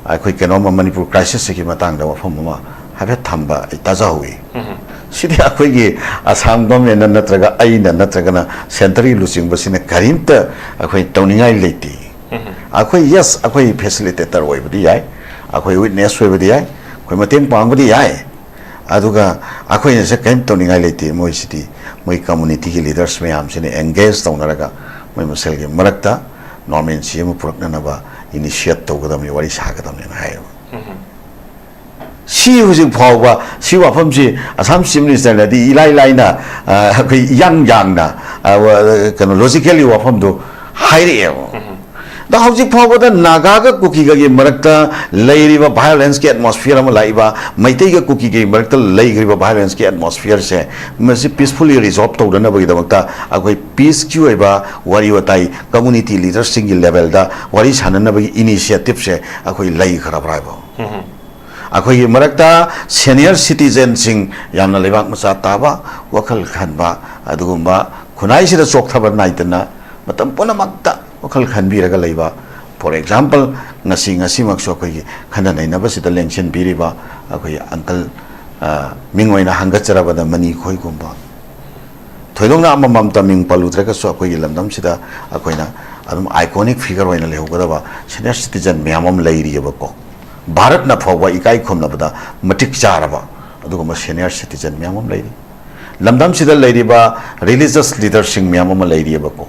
ꯑꯩꯈꯣꯏ ꯀꯩꯅꯣꯝꯃ ꯃꯅꯤꯄꯨꯔ ꯀ꯭ꯔꯥꯏꯁꯤꯁꯁꯤꯒꯤ ꯃꯇꯥꯡꯗ ꯋꯥꯐꯝ ꯑꯃ ꯍꯥꯏꯐꯦꯠ ꯊꯝꯕ ꯑꯩ ꯇꯥꯖꯍꯧꯏ꯫ ꯁꯤꯗꯤ ꯑꯩꯈꯣꯏꯒꯤ ꯑꯁꯥꯝ ꯒꯣꯔꯃꯦꯟꯅ ꯅꯠꯇ꯭ꯔꯒ ꯑꯩꯅ ꯅꯠꯇ꯭ꯔꯒꯅ ꯁꯦꯟꯇꯔꯒꯤ ꯂꯨꯆꯤꯡꯕꯁꯤꯅ ꯀꯔꯤꯝꯇ ꯑꯩꯈꯣꯏ ꯇꯧꯅꯤꯡꯉꯥꯏ ꯂꯩꯇꯦ꯫ ꯑꯩꯈꯣꯏ, ꯌꯦꯁ, ꯑꯩꯈꯣꯏ ꯐꯦꯁꯤꯂꯤꯇꯦꯇꯔ ꯑꯣꯏꯕꯗꯤ ꯌꯥꯏ, ꯑꯩꯈꯣꯏ ꯋꯤꯠꯅꯦꯁ ꯑꯣꯏꯕꯗꯤ ꯌꯥꯏ, ꯑꯩꯈꯣꯏ ꯃꯇꯦꯡ ꯄꯥꯡꯕꯗꯤ ꯌꯥꯏ꯫ ꯑꯗꯨꯒ ꯑꯩꯈꯣꯏꯅꯁꯦ ꯀꯔꯤꯝ ꯇꯧꯅꯤꯡꯉꯥꯏ ꯂꯩꯇꯦ꯫ ꯃꯣꯏꯁꯤꯗꯤ ꯃꯣꯏ ꯀꯝꯃꯨꯅꯤꯇꯤꯒꯤ ꯂꯤꯗꯔꯁ ꯃꯌꯥꯝꯁꯤꯅ ꯑꯦꯡꯒꯦꯖ ꯇꯧꯅꯔꯒ ꯃꯣꯏ ꯃꯁꯦꯜꯒꯤ ꯃꯔꯛꯇ ꯅꯣꯔꯃꯦꯟꯁꯤ ꯑꯃ ꯄꯨꯔꯛꯅꯅꯕ ꯏꯅꯤꯁꯤꯌꯦꯠ ꯇꯧꯒꯗꯕꯅꯤ, ꯋꯥꯔꯤ ꯁꯥꯒꯗꯕꯅꯤꯅ ꯍꯥꯏꯌꯦꯕ꯫ ꯁꯤ ꯍꯧꯖꯤꯛ ꯐꯥꯎꯕ ꯁꯤ ꯋꯥꯐꯝꯁꯤ ꯑꯁꯥꯝ ꯆꯤꯐ ꯃꯤꯅꯤꯁꯇꯔꯅꯗꯤ ꯏꯂꯥꯏ ꯂꯥꯏꯅ, ꯑ, ꯑꯩꯈꯣꯏ ꯏꯌꯥꯡ ꯌꯥꯡꯅ, ꯑ, ꯋ-, ꯀꯩꯅꯣ, ꯂꯣꯖꯤꯀꯦꯜꯂꯤ ꯋꯥꯐꯝꯗꯨ ꯍꯥꯏꯔꯛꯑꯦꯕ꯫ ꯑꯗꯣ ꯍꯧꯖꯤꯛ ꯐꯥꯎꯕꯗ ꯅꯥꯒꯥꯒ ꯀꯨꯀꯤꯒꯒꯤ ꯃꯔꯛꯇ ꯂꯩꯔꯤꯕ ꯚꯥꯏꯑꯣꯂꯦꯟꯁꯀꯤ ꯑꯦꯠꯃꯣꯁꯐꯤꯌꯔ ꯑꯃ ꯂꯥꯛꯏꯕ, ꯃꯩꯇꯩꯒ ꯀꯨꯀꯤꯒꯒꯤ ꯃꯔꯛꯇ ꯂꯩꯈ꯭ꯔꯤꯕ ꯚꯥꯏꯑꯣꯂꯦꯟꯁꯀꯤ ꯑꯦꯠꯃꯣꯁꯐꯤꯌꯔꯁꯦ, ꯃꯁꯤ ꯄꯤꯁꯐꯨꯜꯂꯤ ꯔꯤꯖꯣꯜꯕ ꯇꯧꯅꯅꯕꯒꯤꯗꯃꯛꯇ ꯑꯩꯈꯣꯏ ꯄꯤꯁꯀꯤ ꯑꯣꯏꯕ ꯋꯥꯔꯤ ꯋꯥꯇꯥꯏ ꯀꯝꯃꯨꯅꯤꯇꯤ ꯂꯤꯗꯔꯁꯤꯡꯒꯤ ꯂꯦꯚꯦꯜꯗ ꯋꯥꯔꯤ ꯁꯥꯟꯅꯅꯕꯒꯤ ꯏꯅꯤꯁꯤꯌꯦꯇꯤꯞꯁꯦ ꯑꯩꯈꯣꯏ ꯂꯩꯈ꯭ꯔꯕ꯭ꯔꯥ ꯍꯥꯏꯕ? ꯑꯩꯈꯣꯏꯒꯤ ꯃꯔꯛꯇ ꯁꯦꯅꯤꯌꯔ ꯁꯤꯇꯤꯖꯦꯟꯁꯤꯡ, ꯌꯥꯝꯅ ꯂꯩꯕꯥꯛ ꯃꯆꯥ ꯇꯥꯕ, ꯋꯥꯈꯜ ꯈꯟꯕ, ꯑꯗꯨꯒꯨꯝꯕ ꯈꯨꯟꯅꯥꯏꯁꯤꯗ ꯆꯣꯛꯊꯕ ꯅꯥꯏꯗꯅ ꯃꯇꯝ ꯄꯨꯝꯅꯃꯛꯇ ꯋꯥꯈꯜ ꯈꯟꯕꯤꯔꯒ ꯂꯩꯕ, ꯐꯣꯔ ꯑꯦꯛꯖꯥꯝꯄꯜ, ꯉꯁꯤ, ꯉꯁꯤꯃꯛꯁꯨ ꯑꯩꯈꯣꯏꯒꯤ ꯈꯟꯅ ꯅꯩꯅꯕꯁꯤꯗ ꯂꯦꯡꯁꯤꯟꯕꯤꯔꯤꯕ ꯑꯩꯈꯣꯏꯒꯤ ꯑꯪꯀꯜ, ꯑ, ꯃꯤꯡ ꯑꯣꯏꯅ ꯍꯪꯒꯠꯆꯔꯕꯗ ꯃꯅꯤ ꯈꯣꯏꯒꯨꯝꯕ, ꯊꯣꯏꯗꯣꯛꯅ ꯑꯃꯃꯝꯇ ꯃꯤꯡ ꯄꯜꯂꯨꯗ꯭ꯔꯒꯁꯨ ꯑꯩꯈꯣꯏꯒꯤ ꯂꯝꯗꯝꯁꯤꯗ ꯑꯩꯈꯣꯏꯅ ꯑꯗꯨꯝ ꯑꯥꯏꯀꯣꯅꯤꯛ ꯐꯤꯒꯔ ꯑꯣꯏꯅ ꯂꯩꯍꯧꯒꯗꯕ ꯁꯦꯅꯤꯌꯔ ꯁꯤꯇꯤꯖꯟ ꯃꯌꯥꯝ ꯑꯃ ꯂꯩꯔꯤꯑꯕꯀꯣ꯫ ꯚꯥꯔꯠꯅ ꯐꯥꯎꯕ ꯏꯀꯥꯏ ꯈꯨꯝꯅꯕꯗ ꯃꯇꯤꯛ ꯆꯥꯔꯕ ꯑꯗꯨꯒꯨꯝꯕ ꯁꯦꯅꯤꯌꯔ ꯁꯤꯇꯤꯖꯟ ꯃꯌꯥꯝ ꯑꯃ ꯂꯩꯔꯤ꯫ ꯂꯝꯗꯝꯁꯤꯗ ꯂꯩꯔꯤꯕ ꯔꯤꯂꯤꯖꯁ ꯂꯤꯗꯔꯁꯤꯡ ꯃꯌꯥꯝ ꯑꯃ ꯂꯩꯔꯤꯑꯕꯀꯣ꯫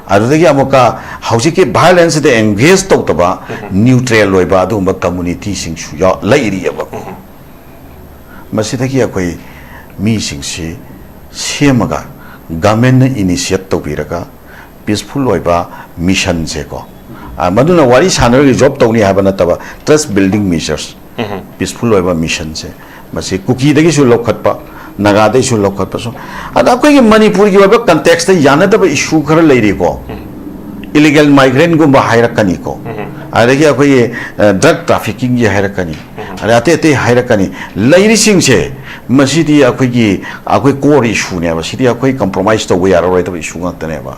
ꯑꯗꯨꯗꯒꯤ ꯑꯃꯨꯛꯀ ꯍꯧꯖꯤꯛꯀꯤ ꯚꯥꯏꯑꯣꯂꯦꯟꯁꯁꯤꯗ ꯑꯦꯡꯒꯦꯖ ꯇꯧꯗꯕ, ꯅ꯭ꯌꯨꯇ꯭ꯔꯦꯜ ꯑꯣꯏꯕ ꯑꯗꯨꯒꯨꯝꯕ ꯀꯝꯃꯨꯅꯤꯇꯤꯁꯤꯡꯁꯨ ꯌꯥꯎ-, ꯂꯩꯔꯤꯑꯕꯀꯣ꯫ ꯃꯁꯤꯗꯒꯤ ꯑꯩꯈꯣꯏ ꯃꯤꯁꯤꯡꯁꯤ ꯁꯦꯝꯃꯒ, ꯒꯚꯔꯟꯃꯦꯟꯠꯅ ꯏꯅꯤꯁꯤꯌꯦꯠ ꯇꯧꯕꯤꯔꯒ, ꯄꯤꯁꯐꯨꯜ ꯑꯣꯏꯕ ꯃꯤꯁꯟꯁꯦꯀꯣ, ꯑ, ꯃꯗꯨꯅ ꯋꯥꯔꯤ ꯁꯥꯟꯅꯔꯒ ꯔꯤꯖꯣꯜꯕ ꯇꯧꯅꯤ ꯍꯥꯏꯕ ꯅꯠꯇꯕ, ꯇ꯭ꯔꯁ ꯕꯤꯜꯗꯤꯡ ꯃꯦꯖꯔꯁ, ꯄꯤꯁꯐꯨꯜ ꯑꯣꯏꯕ ꯃꯤꯁꯟꯁꯦ, ꯃꯁꯤ ꯀꯨꯀꯤꯗꯒꯤꯁꯨ ꯂꯧꯈꯠꯄ, ꯅꯥꯒꯥꯗꯒꯤꯁꯨ ꯂꯧꯈꯠꯄ, ꯁꯨꯝ, ꯑꯗ ꯑꯩꯈꯣꯏꯒꯤ ꯃꯅꯤꯄꯨꯔꯒꯤ ꯑꯣꯏꯕ ꯀꯟꯇꯦꯛꯁꯇ ꯌꯥꯅꯗꯕ ꯏꯁꯨ ꯈꯔ ꯂꯩꯔꯤꯀꯣ꯫ ꯏꯂꯤꯒꯦꯜ ꯃꯥꯏꯒ꯭ꯔꯦꯟꯒꯨꯝꯕ ꯍꯥꯏꯔꯛꯀꯅꯤꯀꯣ, ꯑꯗꯒꯤ ꯑꯩꯈꯣꯏꯒꯤ, ꯑ, ꯗ꯭ꯔꯒ ꯇ꯭ꯔꯥꯐꯤꯀꯤꯡꯒꯤ ꯍꯥꯏꯔꯛꯀꯅꯤ, ꯑꯗꯩ ꯑꯇꯩ ꯑꯇꯩ ꯍꯥꯏꯔꯛꯀꯅꯤ꯫ ꯂꯩꯔꯤꯁꯤꯡꯁꯦ, ꯃꯁꯤꯗꯤ ꯑꯩꯈꯣꯏꯒꯤ, ꯑꯩꯈꯣꯏ ꯀꯣꯔ ꯏꯁꯨꯅꯦꯕ, ꯁꯤꯗꯤ ꯑꯩꯈꯣꯏ ꯀꯝꯄ꯭ꯔꯣꯃꯥꯏꯁ ꯇꯧꯕ ꯌꯥꯔꯔꯣꯏꯗꯕ ꯏꯁꯨ ꯉꯥꯛꯇꯅꯦꯕ꯫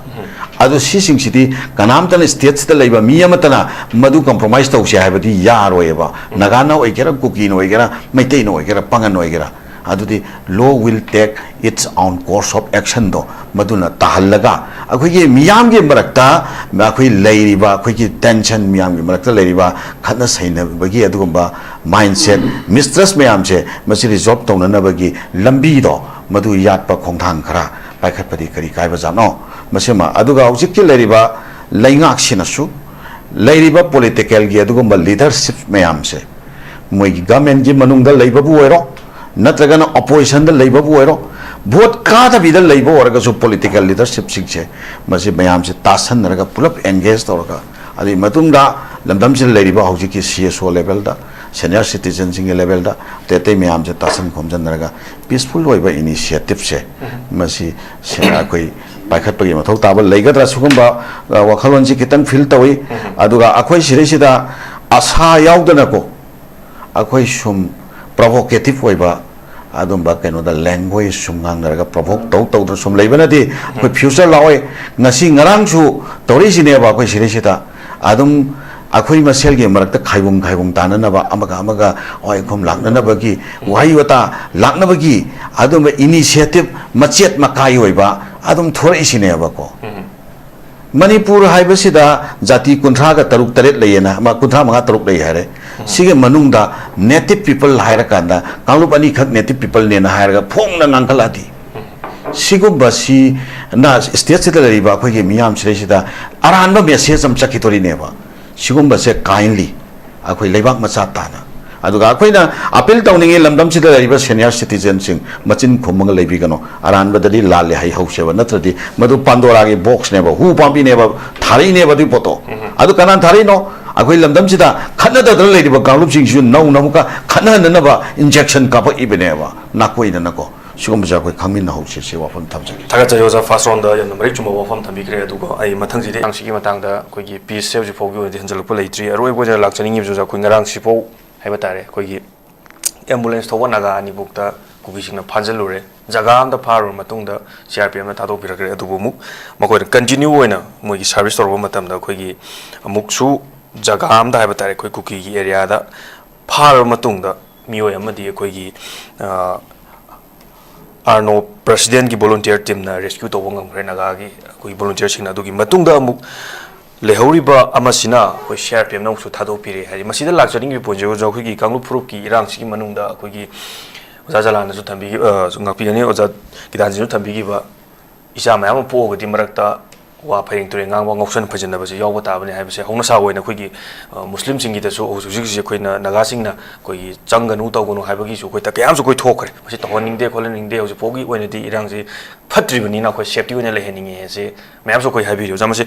ꯑꯗꯣ ꯁꯤꯁꯤꯡꯁꯤꯗꯤ ꯀꯅꯥꯝꯇꯅ, ꯁ꯭ꯇꯦꯠꯁꯤꯗ ꯂꯩꯕ ꯃꯤ ꯑꯃꯠꯇꯅ ꯃꯗꯨ ꯀꯝꯄ꯭ꯔꯣꯃꯥꯏꯁ ꯇꯧꯁꯦ ꯍꯥꯏꯕꯗꯤ ꯌꯥꯔꯣꯏꯕ꯫ ꯅꯥꯒꯥꯅ ꯑꯣꯏꯒꯦꯔꯥ, ꯀꯨꯀꯤꯅ ꯑꯣꯏꯒꯦꯔꯥ, ꯃꯩꯇꯩꯅ ꯑꯣꯏꯒꯦꯔꯥ, ꯄꯥꯉꯟ ꯑꯣꯏꯒꯦꯔꯥ, ꯑꯗꯨꯗꯤ law will take its own course of actionꯗꯣ ꯃꯗꯨꯅ ꯇꯥꯍꯜꯂꯒ ꯑꯩꯈꯣꯏꯒꯤ ꯃꯤꯌꯥꯝꯒꯤ ꯃꯔꯛꯇ ꯑꯩꯈꯣꯏ ꯂꯩꯔꯤꯕ ꯑꯩꯈꯣꯏꯒꯤ tension ꯃꯤꯌꯥꯝꯒꯤ ꯃꯔꯛꯇ ꯂꯩꯔꯤꯕ ꯈꯠꯅ ꯁꯩꯅꯕꯒꯤ ꯑꯗꯨꯒꯨꯝꯕ mindset, mistrust ꯃꯌꯥꯝꯁꯦ ꯃꯁꯤ resolve ꯇꯧꯅꯅꯕꯒꯤ ꯂꯝꯕꯤꯗꯣ ꯃꯗꯨ ꯌꯥꯠꯄ ꯈꯣꯡꯊꯥꯡ ꯈꯔ ꯄꯥꯏꯈꯠꯄꯗꯤ ꯀꯔꯤ ꯀꯥꯏꯕꯖꯥꯠꯅꯣ? ꯃꯁꯤꯃ꯫ ꯑꯗꯨꯒ ꯍꯧꯖꯤꯛꯀꯤ ꯂꯩꯔꯤꯕ ꯂꯩꯉꯥꯛꯁꯤꯅꯁꯨ ꯂꯩꯔꯤꯕ politicalꯒꯤ ꯑꯗꯨꯒꯨꯝꯕ leadership ꯃꯌꯥꯝꯁꯦ ꯃꯣꯏꯒꯤ governmentꯀꯤ ꯃꯅꯨꯡꯗ ꯂꯩꯕꯕꯨ ꯑꯣꯏꯔꯣ, ꯅꯠꯇ꯭ꯔꯒꯅ oppositionꯗ ꯂꯩꯕꯕꯨ ꯑꯣꯏꯔꯣ, vote ꯀꯥꯗꯕꯤꯗ ꯂꯩꯕ ꯑꯣꯏꯔꯒꯁꯨ political leadershipꯁꯤꯡꯁꯦ ꯃꯁꯤ ꯃꯌꯥꯝꯁꯦ ꯇꯥꯁꯟꯅꯔꯒ ꯄꯨꯂꯞ engage ꯇꯧꯔꯒ, ꯑꯗꯨꯒꯤ ꯃꯇꯨꯡꯗ ꯂꯝꯗꯝꯁꯤꯗ ꯂꯩꯔꯤꯕ ꯍꯧꯖꯤꯛꯀꯤ C S O levelꯗ, senior citizenꯁꯤꯡꯒꯤ levelꯗ, ꯑꯇꯩ ꯑꯇꯩ ꯃꯌꯥꯝꯁꯦ ꯇꯥꯁꯟ ꯈꯣꯝꯖꯤꯟꯅꯔꯒ peaceful ꯑꯣꯏꯕ initiativeꯁꯦ ꯃꯁꯤ ꯁꯦ-, ꯑꯩꯈꯣꯏ ꯄꯥꯏꯈꯠꯄꯒꯤ ꯃꯊꯧ ꯇꯥꯕ ꯂꯩꯒꯗ꯭ꯔꯥ? ꯁꯤꯒꯨꯝꯕ, ꯑ, ꯋꯥꯈꯜꯂꯣꯟꯁꯤ ꯈꯤꯇꯪ feel ꯇꯧꯏ꯫ ꯑꯗꯨꯒ ꯑꯩꯈꯣꯏ ꯁꯤꯗꯩꯁꯤꯗ ꯑꯁꯥ ꯌꯥꯎꯗꯅꯀꯣ, ꯑꯩꯈꯣꯏ ꯁꯨꯝ provocative ꯑꯣꯏꯕ, ꯑꯗꯨꯝꯕ ꯀꯩꯅꯣꯗ language ꯁꯨꯝ ꯉꯥꯡꯅꯔꯒ provoke ꯇꯧ ꯇꯧꯗꯅ ꯁꯨꯝ ꯂꯩꯕꯅꯗꯤ ꯑꯩꯈꯣꯏ future ꯂꯥꯛꯑꯣꯏ꯫ ꯉꯁꯤ ꯉꯔꯥꯡꯁꯨ ꯇꯧꯔꯛꯏꯁꯤꯅꯦꯕ ꯑꯩꯈꯣꯏ ꯁꯤꯗꯩꯁꯤꯗ꯫ ꯑꯗꯨꯝ ꯑꯩꯈꯣꯏ ꯃꯁꯦꯜꯒꯤ ꯃꯔꯛꯇ ꯈꯥꯏꯕꯨꯡ ꯈꯥꯏꯕꯨꯡ ꯇꯥꯅꯅꯕ, ꯑꯃꯒ ꯑꯃꯒ ꯍꯋꯥꯏ ꯈꯨꯝ ꯂꯥꯛꯅꯅꯕꯒꯤ, ꯋꯥꯍꯩ ꯋꯥꯇꯥ ꯂꯥꯛꯅꯕꯒꯤ ꯑꯗꯨꯝꯕ initiative ꯃꯆꯦꯠ ꯃꯀꯥꯏ ꯑꯣꯏꯕ ꯑꯗꯨꯝ ꯊꯣꯔꯛꯏꯁꯤꯅꯦꯕꯀꯣ꯫ ꯃꯅꯤꯄꯨꯔ ꯍꯥꯏꯕꯁꯤꯗ ꯖꯥꯇꯤ ꯀꯨꯟꯊ꯭ꯔꯥꯒ ꯇꯔꯨꯛ ꯇꯔꯦꯠ ꯂꯩꯌꯦꯅ, ꯑꯃ, ꯀꯨꯟꯊ꯭ꯔꯥ ꯃꯉꯥ ꯇꯔꯨꯛ ꯂꯩ ꯍꯥꯏꯔꯦ꯫ ꯁꯤꯒꯤ ꯃꯅꯨꯡꯗ native people ꯍꯥꯏꯔꯀꯥꯟꯗ ꯀꯥꯡꯂꯨꯞ ꯑꯅꯤꯈꯛ native peopleꯅꯦꯅ ꯍꯥꯏꯔꯒ ꯐꯣꯡꯅ ꯉꯥꯡꯈꯠꯂꯛꯑꯗꯤ, ꯁꯤꯒꯨꯝꯕꯁꯤꯅ stateꯁꯤꯗ ꯂꯩꯔꯤꯕ ꯑꯩꯈꯣꯏꯒꯤ ꯃꯤꯌꯥꯝꯁꯤꯗꯩꯁꯤꯗ ꯑꯔꯥꯟꯕ message ꯑꯃ ꯆꯠꯈꯤꯗꯣꯔꯤꯅꯦꯕ꯫ ꯁꯤꯒꯨꯝꯕꯁꯦ kindly ꯑꯩꯈꯣꯏ ꯂꯩꯕꯥꯛ ꯃꯆꯥ ꯇꯥꯅ, ꯑꯗꯨꯒ ꯑꯩꯈꯣꯏꯅ appeal ꯇꯧꯅꯤꯡꯉꯤ, ꯂꯝꯗꯝꯁꯤꯗ ꯂꯩꯔꯤꯕ senior citizenꯁꯤꯡ ꯃꯆꯤꯟ ꯈꯨꯝꯃꯒ ꯂꯩꯕꯤꯒꯅꯨ꯫ ꯑꯔꯥꯟꯕꯗꯗꯤ ꯂꯥꯜꯂꯦ ꯍꯥꯏꯍꯧꯁꯦꯕ, ꯅꯠꯇ꯭ꯔꯗꯤ ꯃꯗꯨ ꯄꯥꯟꯗꯣꯔꯥꯒꯤ boxꯅꯦꯕ, ꯍꯨ ꯄꯥꯝꯕꯤꯅꯦꯕ, ꯊꯥꯔꯛꯏꯅꯦꯕ ꯑꯗꯨꯒꯤ ꯄꯣꯠꯇꯣ꯫ ꯑꯗꯨ ꯀꯅꯥꯅ ꯊꯥꯔꯛꯏꯅꯣ? ꯑꯩꯈꯣꯏ ꯂꯝꯗꯝꯁꯤꯗ ꯈꯠꯅꯗꯗꯅ ꯂꯩꯔꯤꯕ ꯀꯥꯡꯂꯨꯞꯁꯤꯡꯁꯤꯁꯨ ꯅꯧꯅ ꯑꯃꯨꯛꯀ ꯈꯠꯅꯍꯟꯅꯅꯕ injection ꯀꯥꯞꯄꯛꯏꯕꯅꯦꯕ, ꯅꯥꯀꯣꯏꯅꯅꯀꯣ꯫ ꯁꯤꯒꯨꯝꯕꯁꯦ ꯑꯩꯈꯣꯏ ꯈꯪꯃꯤꯟꯅꯍꯧꯁꯦ, ꯁꯤ ꯋꯥꯐꯝ ꯊꯝꯖꯒꯦ꯫ ꯊꯥꯒꯠꯆꯔꯤ ꯑꯣꯖꯥ, first roundꯗ ꯌꯥꯝꯅ ꯃꯔꯤꯛ ꯆꯨꯝꯕ ꯋꯥꯐꯝ ꯊꯝꯕꯤꯈ꯭ꯔꯦ꯫ ꯑꯗꯨꯒ ꯑꯩ ꯃꯊꯪꯁꯤꯗꯤ ꯑꯉꯥꯡꯁꯤꯒꯤ ꯃꯇꯥꯡꯗ ꯑꯩꯈꯣꯏꯒꯤ peaceꯁꯦ ꯍꯧꯖꯤꯛ ꯐꯥꯎꯒꯤ ꯑꯣꯏꯅꯗꯤ ꯍꯟꯖꯜꯂꯛꯄ ꯂꯩꯇ꯭ꯔꯤ꯫ ꯑꯔꯣꯏꯕ ꯑꯣꯏꯅ ꯂꯥꯛꯆꯅꯤꯡꯉꯤꯕꯁꯤ ꯑꯣꯖꯥ, ꯑꯩꯈꯣꯏ ꯉꯔꯥꯡꯁꯤꯐꯥꯎ ꯍꯥꯏꯕ ꯇꯥꯔꯦ, ꯑꯩꯈꯣꯏꯒꯤ ambulance ꯊꯧꯕ ꯅꯥꯒꯥ ꯑꯅꯤꯐꯥꯎꯗ ꯀꯨꯀꯤꯁꯤꯡꯅ ꯐꯥꯖꯤꯜꯂꯨꯔꯦ꯫ ꯖꯒꯥ ꯑꯃꯗ ꯐꯥꯔꯨꯔ ꯃꯇꯨꯡꯗ C R P Fꯅ ꯊꯥꯗꯣꯛꯄꯤꯔꯛꯈ꯭ꯔꯦ꯫ ꯑꯗꯨꯕꯨ ꯑꯃꯨꯛ ꯃꯈꯣꯏꯅ continue ꯑꯣꯏꯅ ꯃꯣꯏꯒꯤ service ꯇꯧꯔꯛꯄ ꯃꯇꯝꯗ ꯑꯩꯈꯣꯏꯒꯤ ꯑꯃꯨꯛꯁꯨ ꯖꯒꯥ ꯑꯃꯗ ꯍꯥꯏꯕ ꯇꯥꯔꯦ, ꯑꯩꯈꯣꯏ ꯀꯨꯀꯤꯒꯤ areaꯗ ꯐꯥꯔꯕ ꯃꯇꯨꯡꯗ ꯃꯤꯑꯣꯏ ꯑꯃꯗꯤ ꯑꯩꯈꯣꯏꯒꯤ, ꯑ, ꯑꯥꯔꯅꯣ ꯄ꯭ꯔꯦꯁꯤꯗꯦꯟꯒꯤ ꯚꯣꯂꯨꯟꯇꯤꯌꯔ ꯇꯤꯝꯅ ꯔꯦꯁꯀ꯭ꯌꯨ ꯇꯧꯕ ꯉꯝꯈ꯭ꯔꯦ ꯅꯥꯒꯥꯒꯤ ꯑꯩꯈꯣꯏꯒꯤ ꯚꯣꯂꯨꯟꯇꯤꯌꯔꯁꯤꯡꯅ꯫ ꯑꯗꯨꯒꯤ ꯃꯇꯨꯡꯗ ꯑꯃꯨꯛ ꯂꯩꯍꯧꯔꯤꯕ ꯑꯃꯁꯤꯅ ꯑꯩꯈꯣꯏ ꯁꯤ ꯑꯥꯔ ꯄꯤ ꯑꯦꯐꯅ ꯑꯃꯨꯛꯁꯨ ꯊꯥꯗꯣꯛꯄꯤꯔꯦ꯫ ꯍꯥꯏꯗꯤ, ꯃꯁꯤꯗ ꯂꯥꯛꯆꯅꯤꯡꯉꯤꯕ ꯄꯣꯏꯟꯠꯁꯦ, ꯑꯣꯖꯥ, ꯑꯩꯈꯣꯏꯒꯤ ꯀꯥꯡꯂꯨꯞ ꯐꯨꯔꯨꯞꯀꯤ ꯏꯔꯥꯡꯁꯤꯒꯤ ꯃꯅꯨꯡꯗ ꯑꯩꯈꯣꯏꯒꯤ ꯑꯣꯖꯥ ꯖꯂꯥꯟꯅꯁꯨ ꯊꯝꯕꯤꯈꯤ-, ꯑ, ꯉꯥꯛꯄꯤꯒꯅꯤ, ꯑꯣꯖꯥ ꯀꯤꯗꯥꯟꯁꯤꯁꯨ ꯊꯝꯕꯤꯈꯤꯕ, ꯏꯆꯥ ꯃꯌꯥꯝ ꯑꯃ ꯄꯣꯛꯑꯒꯗꯤ ꯃꯔꯛꯇ ꯋꯥ ꯐꯩꯔꯦꯡ ꯇꯨꯔꯦꯡ ꯉꯥꯡꯕ, ꯉꯥꯎꯁꯟ ꯐꯩꯖꯟꯅꯕꯁꯦ ꯌꯥꯎꯕ ꯇꯥꯕꯅꯤ ꯍꯥꯏꯕꯁꯦ ꯍꯧꯅ ꯁꯥ ꯑꯣꯏꯅ ꯑꯩꯈꯣꯏꯒꯤ, ꯑ, ꯃꯨꯁꯂꯤꯝꯁꯤꯡꯒꯤꯗꯁꯨ ꯍꯧꯖꯤꯛ ꯍꯧꯖꯤꯛꯁꯦ ꯑꯩꯈꯣꯏꯅ ꯅꯥꯒꯥꯁꯤꯡꯅ ꯑꯩꯈꯣꯏꯒꯤ ꯆꯪꯒꯅꯨ ꯇꯧꯒꯅꯨ ꯍꯥꯏꯕꯒꯤꯁꯨ ꯑꯩꯈꯣꯏ ꯀꯌꯥꯝꯁꯨ ꯑꯩꯈꯣꯏ ꯊꯣꯛꯈ꯭ꯔꯦ꯫ ꯃꯁꯤ ꯇꯧꯍꯟꯅꯤꯡꯗꯦ ꯈꯣꯠꯍꯟꯅꯤꯡꯗꯦ, ꯍꯧꯖꯤꯛ ꯐꯥꯎꯒꯤ ꯑꯣꯏꯅꯗꯤ ꯏꯔꯥꯡꯁꯤ ꯐꯠꯇ꯭ꯔꯤꯕꯅꯤꯅ ꯑꯩꯈꯣꯏ ꯁꯦꯐꯇꯤ ꯑꯣꯏꯅ ꯂꯩꯍꯟꯅꯤꯡꯉꯦ ꯍꯥꯏꯁꯦ ꯃꯌꯥꯝꯁꯨ ꯑꯩꯈꯣꯏ ꯍꯥꯏꯕꯤꯔꯤ꯫ ꯑꯣꯖꯥ, ꯃꯁꯤ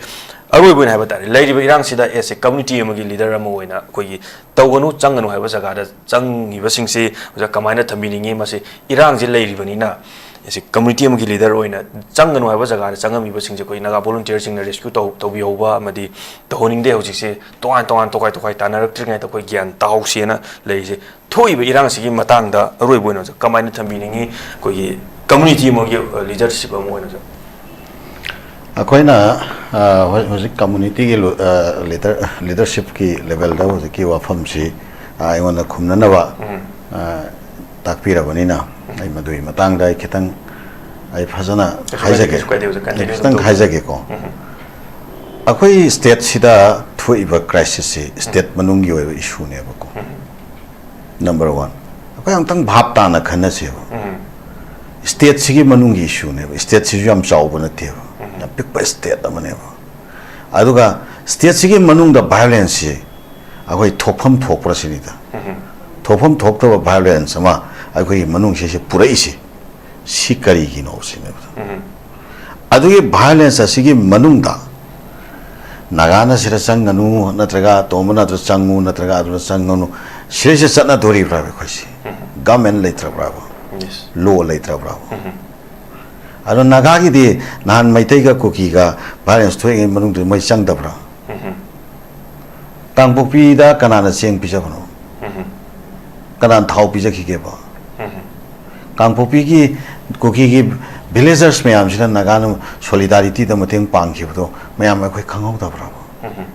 ꯑꯔꯣꯏꯕ ꯑꯣꯏꯅ ꯍꯥꯏꯕ ꯇꯥꯔꯦ, ꯂꯩꯔꯤꯕ ꯏꯔꯥꯡꯁꯤꯗ as a community ꯑꯃꯒꯤ ꯂꯤꯗꯔ ꯑꯃ ꯑꯣꯏꯅ ꯑꯩꯈꯣꯏꯒꯤ ꯇꯧꯒꯅꯨ, ꯆꯪꯒꯅꯨ ꯍꯥꯏꯕ ꯖꯒꯥꯗ ꯆꯪꯉꯤꯕꯁꯤꯡꯁꯤ ꯑꯣꯖꯥ ꯀꯃꯥꯏꯅ ꯊꯝꯕꯤꯅꯤꯡꯉꯤ? ꯃꯁꯤ ꯏꯔꯥꯡꯁꯤ ꯂꯩꯔꯤꯕꯅꯤꯅ, ꯑꯩꯁꯦ ꯀꯝꯃꯨꯅꯤꯇꯤ ꯑꯃꯒꯤ ꯂꯤꯗꯔ ꯑꯣꯏꯅ ꯆꯪꯒꯅꯨ ꯍꯥꯏꯕ ꯖꯒꯥꯗ ꯆꯪꯉꯝꯃꯤꯕꯁꯤꯡꯁꯦ ꯑꯩꯈꯣꯏ ꯅꯥꯒꯥ ꯚꯣꯂꯨꯟꯇꯤꯌꯔꯁꯤꯡꯅ ꯔꯦꯁꯀ꯭ꯌꯨ ꯇꯧ-, ꯇꯧꯕꯤꯍꯧꯕ ꯑꯃꯗꯤ ꯇꯧꯍꯟꯅꯤꯡꯗꯦ꯫ ꯍꯧꯖꯤꯛꯁꯦ ꯇꯣꯉꯥꯟ ꯇꯣꯉꯥꯟ, ꯇꯣꯈꯥꯏ ꯇꯣꯈꯥꯏ ꯇꯥꯟꯅꯔꯛꯇ꯭ꯔꯤꯉꯩꯗ ꯑꯩꯈꯣꯏ ꯒ꯭ꯌꯥꯟ ꯇꯥꯍꯧꯁꯦꯅ ꯂꯩꯔꯤꯁꯦ꯫ ꯊꯣꯛꯏꯕ ꯏꯔꯥꯡꯁꯤꯒꯤ ꯃꯇꯥꯡꯗ ꯑꯔꯣꯏꯕ ꯑꯣꯏꯅ ꯀꯃꯥꯏꯅ ꯊꯝꯕꯤꯅꯤꯡꯉꯤ? ꯑꯩꯈꯣꯏꯒꯤ ꯀꯝꯃꯨꯅꯤꯇꯤ ꯑꯃꯒꯤ ꯂꯤꯗꯔꯁꯤꯞ ꯑꯃ ꯑꯣꯏꯅꯁꯨ꯫ ꯑꯩꯈꯣꯏꯅ, ꯑ, ꯍꯧ-, ꯍꯧꯖꯤꯛ ꯀꯝꯃꯨꯅꯤꯇꯤꯒꯤ ꯂꯨ-, ꯑ, ꯂꯤꯗꯔ-, ꯂꯤꯗꯔꯁꯤꯞꯀꯤ ꯂꯦꯚꯦꯜꯗ ꯍꯧꯖꯤꯛꯀꯤ ꯋꯥꯐꯝꯁꯤ, ꯑ, ꯑꯩꯉꯣꯟꯗ ꯈꯨꯝꯅꯅꯕ, ꯎꯝ꯫ ꯑ, ꯇꯥꯛꯄꯤꯔꯕꯅꯤꯅ, ꯑꯩ ꯃꯗꯨꯒꯤ ꯃꯇꯥꯡꯗ ꯑꯩ ꯈꯤꯇꯪ, ꯑꯩ ꯐꯖꯅ ꯀꯩꯁꯨ ꯀꯥꯏꯗꯦ, ꯍꯥꯏꯖꯒꯦ꯫ ꯀꯩꯁꯨ ꯀꯥꯏꯗꯦ, ꯑꯣꯖꯥ, continue ꯈꯤꯇꯪ ꯇꯧꯕꯤꯌꯨ꯫ ꯍꯥꯏꯖꯒꯦꯀꯣ꯫ ꯎꯝ꯫ ꯑꯩꯈꯣꯏ ꯁ꯭ꯇꯦꯠꯁꯤꯗ ꯊꯣꯛꯏꯕ ꯀ꯭ꯔꯥꯏꯁꯤꯁꯁꯤ ꯁ꯭ꯇꯦꯠ ꯃꯅꯨꯡꯒꯤ ꯑꯣꯏꯕ ꯏꯁꯨꯅꯦꯕꯀꯣ꯫ ꯎꯝ꯫ ꯅꯝꯕꯔ ꯋꯥꯟ, ꯑꯩꯈꯣꯏ ꯑꯃꯨꯛꯇꯪ ꯚꯥꯞ ꯇꯥꯅ ꯈꯟꯅꯁꯦꯕ꯫ ꯎꯝ꯫ ꯁ꯭ꯇꯦꯠꯁꯤꯒꯤ ꯃꯅꯨꯡꯒꯤ ꯏꯁꯨꯅꯦꯕ꯫ ꯁ꯭ꯇꯦꯠꯁꯤꯁꯨ ꯌꯥꯝ ꯆꯥꯎꯕ ꯅꯠꯇꯦꯕ, ꯎꯝ꯫ ꯌꯥꯝ ꯄꯤꯛꯄ ꯁ꯭ꯇꯦꯠ ꯑꯃꯅꯦꯕ꯫ ꯑꯗꯨꯒ ꯁ꯭ꯇꯦꯠꯁꯤꯒꯤ ꯃꯅꯨꯡꯗ ꯚꯥꯏꯑꯣꯂꯦꯟꯁꯁꯤ ꯑꯩꯈꯣꯏ ꯊꯣꯛꯐꯝ ꯊꯣꯛꯄ꯭ꯔꯥ ꯁꯤꯅꯤꯗ꯫ ꯎꯝ꯫ ꯊꯣꯛꯐꯝ ꯊꯣꯛꯇꯕ ꯚꯥꯏꯑꯣꯂꯦꯟꯁ ꯑꯃ ꯑꯩꯈꯣꯏꯒꯤ ꯃꯅꯨꯡꯁꯤꯁꯦ ꯄꯨꯔꯛꯏꯁꯤ, ꯁꯤ ꯀꯔꯤꯒꯤꯅꯣ ꯁꯤꯅꯦꯕ꯫ ꯎꯝ꯫ ꯑꯗꯨꯒꯤ ꯚꯥꯏꯑꯣꯂꯦꯟꯁ ꯑꯁꯤꯒꯤ ꯃꯅꯨꯡꯗ ꯅꯥꯒꯥꯅ ꯁꯤꯗ ꯆꯪꯒꯅꯨ, ꯅꯠꯇ꯭ꯔꯒ ꯇꯣꯝꯕꯅ ꯑꯗꯨ ꯆꯪꯉꯨ, ꯅꯠꯇ꯭ꯔꯒ ꯑꯗꯨꯗ ꯆꯪꯒꯅꯨ, ꯁꯤꯗꯩꯁꯤꯗ ꯆꯠꯅꯗꯣꯔꯤꯕ꯭ꯔꯥꯕ ꯑꯩꯈꯣꯏꯁꯦ? ꯎꯝ꯫ ꯒꯃꯦꯟ ꯂꯩꯇ꯭ꯔꯕ꯭ꯔꯥꯕ? Yes. ꯂꯣ ꯂꯩꯇ꯭ꯔꯕ꯭ꯔꯥꯕ? ꯎꯝ꯫ ꯑꯗꯣ ꯅꯥꯒꯥꯒꯤꯗꯤ ꯅꯍꯥꯟ ꯃꯩꯇꯩꯒ ꯀꯨꯀꯤꯒ ꯚꯥꯏꯑꯣꯂꯦꯟꯁ ꯊꯣꯛꯏꯉꯩ ꯃꯅꯨꯡꯗꯨꯗ ꯃꯣꯏ ꯆꯪꯗꯕ꯭ꯔꯥ? ꯎꯝ꯫ ꯀꯥꯡꯄꯣꯛꯄꯤꯗ ꯀꯅꯥꯅ ꯆꯦꯡ ꯄꯤꯖꯕꯅꯣ? ꯎꯝ꯫ ꯀꯅꯥꯅ ꯊꯥꯎ ꯄꯤꯖꯈꯤꯒꯦꯕ? ꯎꯝ꯫ ꯀꯥꯡꯄꯣꯛꯄꯤꯒꯤ ꯀꯨꯀꯤꯒꯤ ꯚꯤꯂꯦꯖꯔꯁ ꯃꯌꯥꯝꯁꯤꯅ ꯅꯥꯒꯥꯅ ꯁꯣꯂꯤꯗꯥꯔꯤꯇꯤꯗ ꯃꯇꯦꯡ ꯄꯥꯡꯈꯤꯕꯗꯣ ꯃꯌꯥꯝ ꯑꯩꯈꯣꯏ ꯈꯪꯍꯧꯗꯕ꯭ꯔꯕ? ꯎꯝ꯫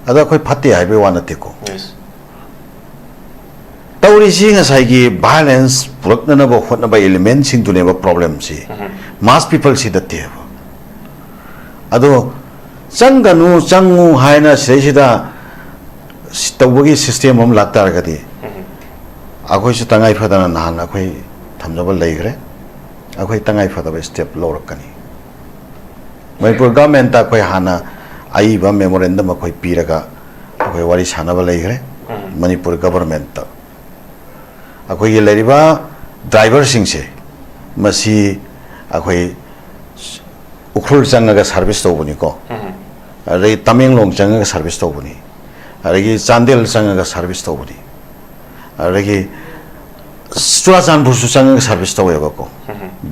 ꯑꯗꯣ ꯑꯩꯈꯣꯏ ꯐꯠꯇꯦ ꯍꯥꯏꯕꯩ ꯋꯥ ꯅꯠꯇꯦꯀꯣ꯫ Yes. ꯇꯧꯔꯤꯁꯤ ꯉꯁꯥꯏꯒꯤ violence ꯄꯨꯔꯛꯅꯅꯕ ꯍꯣꯠꯅꯕ elementꯁꯤꯡꯗꯨꯅꯦꯕ problemꯁꯤ꯫ Mass peopleꯁꯤ ꯅꯠꯇꯦꯕ꯫ ꯑꯗꯣ ꯆꯪꯒꯅꯨ, ꯆꯪꯉꯨ ꯍꯥꯏꯅ ꯁꯤꯗꯩꯁꯤꯗ ꯇꯧꯕꯒꯤ system ꯑꯃ ꯂꯥꯛꯇꯥꯔꯒꯗꯤ, ꯑꯩꯈꯣꯏꯁꯨ ꯇꯉꯥꯏ ꯐꯗꯅ ꯅꯍꯥꯟ ꯑꯩꯈꯣꯏ ꯊꯝꯖꯕ ꯂꯩꯈ꯭ꯔꯦ꯫ ꯑꯩꯈꯣꯏ ꯇꯉꯥꯏ ꯐꯗꯕ step ꯂꯧꯔꯛꯀꯅꯤ꯫ ꯃꯅꯤꯄꯨꯔ governmentꯇ ꯑꯩꯈꯣꯏ ꯍꯥꯟꯅ ꯑꯏꯕ memorandum ꯑꯩꯈꯣꯏ ꯄꯤꯔꯒ ꯑꯩꯈꯣꯏ ꯋꯥꯔꯤ ꯁꯥꯟꯅꯕ ꯂꯩꯈ꯭ꯔꯦ꯫ ꯃꯅꯤꯄꯨꯔ governmentꯇ ꯑꯩꯈꯣꯏꯒꯤ ꯂꯩꯔꯤꯕ driverꯁꯤꯡꯁꯦ, ꯃꯁꯤ ꯑꯩꯈꯣꯏ ꯎꯈ꯭ꯔꯨꯜ ꯆꯪꯉꯒ service ꯇꯧꯕꯅꯤꯀꯣ, ꯑꯗꯩ ꯇꯃꯦꯡꯂꯣꯡ ꯆꯪꯉꯒ service ꯇꯧꯕꯅꯤ, ꯑꯗꯒꯤ ꯆꯥꯟꯗꯦꯜ ꯆꯪꯉꯒ service ꯇꯧꯕꯅꯤ, ꯑꯗꯒꯤ ꯆꯨꯔꯥꯆꯥꯟꯄꯨꯔꯁꯨ ꯆꯪꯉꯒ service ꯇꯧꯋꯦꯕꯀꯣ꯫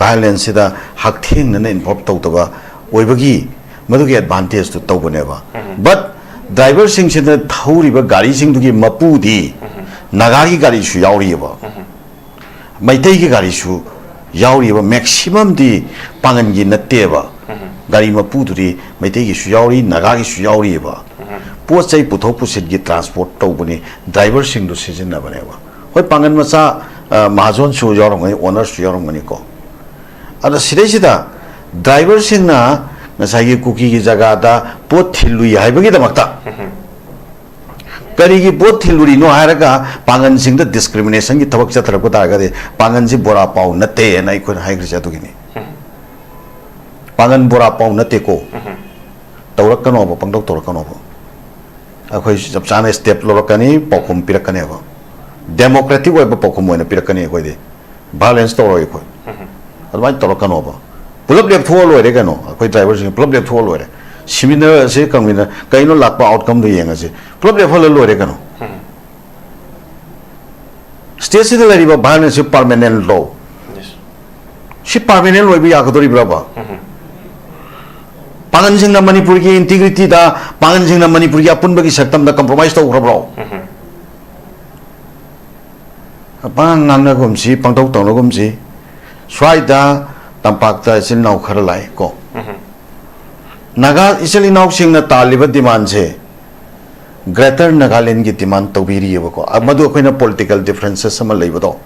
Violenceꯁꯤꯗ ꯍꯛꯊꯦꯡꯅꯅ involve ꯇꯧꯗꯕ ꯑꯣꯏꯕꯒꯤ ꯃꯗꯨꯒꯤ advantageꯇꯨ ꯇꯧꯕꯅꯦꯕ꯫ But driverꯁꯤꯡꯁꯤꯅ ꯊꯧꯔꯤꯕ ꯒꯥꯔꯤꯁꯤꯡꯗꯨꯒꯤ ꯃꯄꯨꯗꯤ ꯅꯥꯒꯥꯒꯤ ꯒꯥꯔꯤꯁꯨ ꯌꯥꯎꯔꯤꯑꯕ, ꯃꯩꯇꯩꯒꯤ ꯒꯥꯔꯤꯁꯨ ꯌꯥꯎꯔꯤꯑꯕ, maximumꯗꯤ ꯄꯥꯡꯒꯟꯒꯤ ꯅꯠꯇꯦꯕ꯫ ꯒꯥꯔꯤ ꯃꯄꯨꯗꯨꯗꯤ ꯃꯩꯇꯩꯒꯤꯁꯨ ꯌꯥꯎꯔꯤ, ꯅꯥꯒꯥꯒꯤꯁꯨ ꯌꯥꯎꯔꯤꯑꯕ꯫ ꯄꯣꯠ ꯆꯩ ꯄꯨꯊꯣꯛ ꯄꯨꯁꯤꯟꯒꯤ transport ꯇꯧꯕꯅꯤ, driverꯁꯤꯡꯗꯨ ꯁꯤꯖꯤꯟꯅꯕꯅꯦꯕ꯫ ꯍꯣꯏ, ꯄꯥꯡꯒꯟ ꯃꯆꯥ, ꯑ, ꯃꯍꯥꯖꯣꯟꯁꯨ ꯌꯥꯎꯔꯝꯒꯅꯤ, ownerꯁꯨ ꯌꯥꯎꯔꯝꯒꯅꯤꯀꯣ꯫ ꯑꯗꯣ ꯁꯤꯗꯩꯁꯤꯗ driverꯁꯤꯡꯅ ꯉꯁꯥꯏꯒꯤ ꯀꯨꯀꯤꯒꯤ ꯖꯒꯥꯗ ꯄꯣꯠ ꯊꯤꯜꯂꯨꯏ ꯍꯥꯏꯕꯒꯤꯗꯃꯛꯇ, ꯀꯔꯤꯒꯤ ꯄꯣꯠ ꯊꯤꯜꯂꯨꯔꯤꯅꯣ ꯍꯥꯏꯔꯒ ꯄꯥꯡꯒꯟꯁꯤꯡꯗ discriminationꯒꯤ ꯊꯕꯛ ꯆꯠꯊꯔꯛꯄ ꯇꯥꯔꯒꯗꯤ, ꯄꯥꯡꯒꯟꯁꯤ ꯕꯣꯔꯥ ꯄꯥꯎ ꯅꯠꯇꯦꯅ ꯑꯩꯈꯣꯏꯅ ꯍꯥꯏꯈ꯭ꯔꯤꯁꯦ ꯑꯗꯨꯒꯤꯅꯤ꯫ ꯄꯥꯡꯒꯟ ꯕꯣꯔꯥ ꯄꯥꯎ ꯅꯠꯇꯦꯀꯣ꯫ ꯇꯧꯔꯛꯀꯅꯣꯕ, ꯄꯪꯇꯧ ꯇꯧꯔꯛꯀꯅꯣꯕ꯫ ꯑꯩꯈꯣꯏ ꯆꯞ ꯆꯥꯅ step ꯂꯧꯔꯛꯀꯅꯤ, ꯄꯥꯎꯈꯨꯝ ꯄꯤꯔꯛꯀꯅꯦꯕ꯫ Democratic ꯑꯣꯏꯕ ꯄꯥꯎꯈꯨꯝ ꯑꯣꯏꯅ ꯄꯤꯔꯛꯀꯅꯤ ꯑꯩꯈꯣꯏꯗꯤ꯫ Violence ꯇꯧꯔꯣꯏ ꯑꯩꯈꯣꯏ꯫ ꯑꯗꯨꯃꯥꯏꯅ ꯇꯧꯔꯛꯀꯅꯣꯕ꯫ ꯄꯨꯂꯞ ꯂꯦꯞꯊꯣꯛꯑ ꯂꯣꯏꯔꯦ ꯀꯩꯅꯣ, ꯑꯩꯈꯣꯏ driverꯁꯤꯡ ꯄꯨꯂꯞ ꯂꯦꯞꯊꯣꯛꯑ ꯂꯣꯏꯔꯦ꯫ Seminar ꯑꯁꯤ convener ꯀꯩꯅꯣ ꯂꯥꯛꯄ outcomeꯗꯨ ꯌꯦꯡꯉꯁꯤ꯫ ꯄꯨꯂꯞ ꯂꯦꯞꯍꯜꯂ ꯂꯣꯏꯔꯦ ꯀꯩꯅꯣ꯫ Stateꯁꯤꯗ ꯂꯩꯔꯤꯕ violenceꯁꯤ permanentꯂꯣ? ꯁꯤ permanent ꯑꯣꯏꯕ ꯌꯥꯒꯗꯧꯔꯤꯕ꯭ꯔꯕ? ꯄꯥꯡꯒꯟꯁꯤꯡꯅ ꯃꯅꯤꯄꯨꯔꯒꯤ integrityꯗ, ꯄꯥꯡꯒꯟꯁꯤꯡꯅ ꯃꯅꯤꯄꯨꯔꯒꯤ ꯑꯄꯨꯟꯕꯒꯤ ꯁꯛꯇꯝꯗ compromise ꯇꯧꯈ꯭ꯔꯕ꯭ꯔꯣ? ꯄꯉꯥꯡ ꯉꯥꯡꯅꯒꯨꯝꯁꯤ, ꯄꯪꯇꯧ ꯇꯧꯅꯒꯨꯝꯁꯤ꯫ ꯁ꯭ꯋꯥꯏꯗ ꯇꯝꯄꯥꯛꯇ ꯏꯆꯤꯜ ꯏꯅꯥꯎ ꯈꯔ ꯂꯥꯛꯑꯦ ꯀꯣ꯫ ꯅꯥꯒꯥ ꯏꯆꯤꯜ ꯏꯅꯥꯎꯁꯤꯡꯅ ꯇꯥꯜꯂꯤꯕ demandꯁꯦ Greater Nagaland ꯒꯤ demand ꯇꯧꯕꯤꯔꯤꯑꯕꯀꯣ꯫ ꯑ, ꯃꯗꯨ ꯑꯩꯈꯣꯏꯅ political differences ꯑꯃ ꯂꯩꯕꯗꯣ,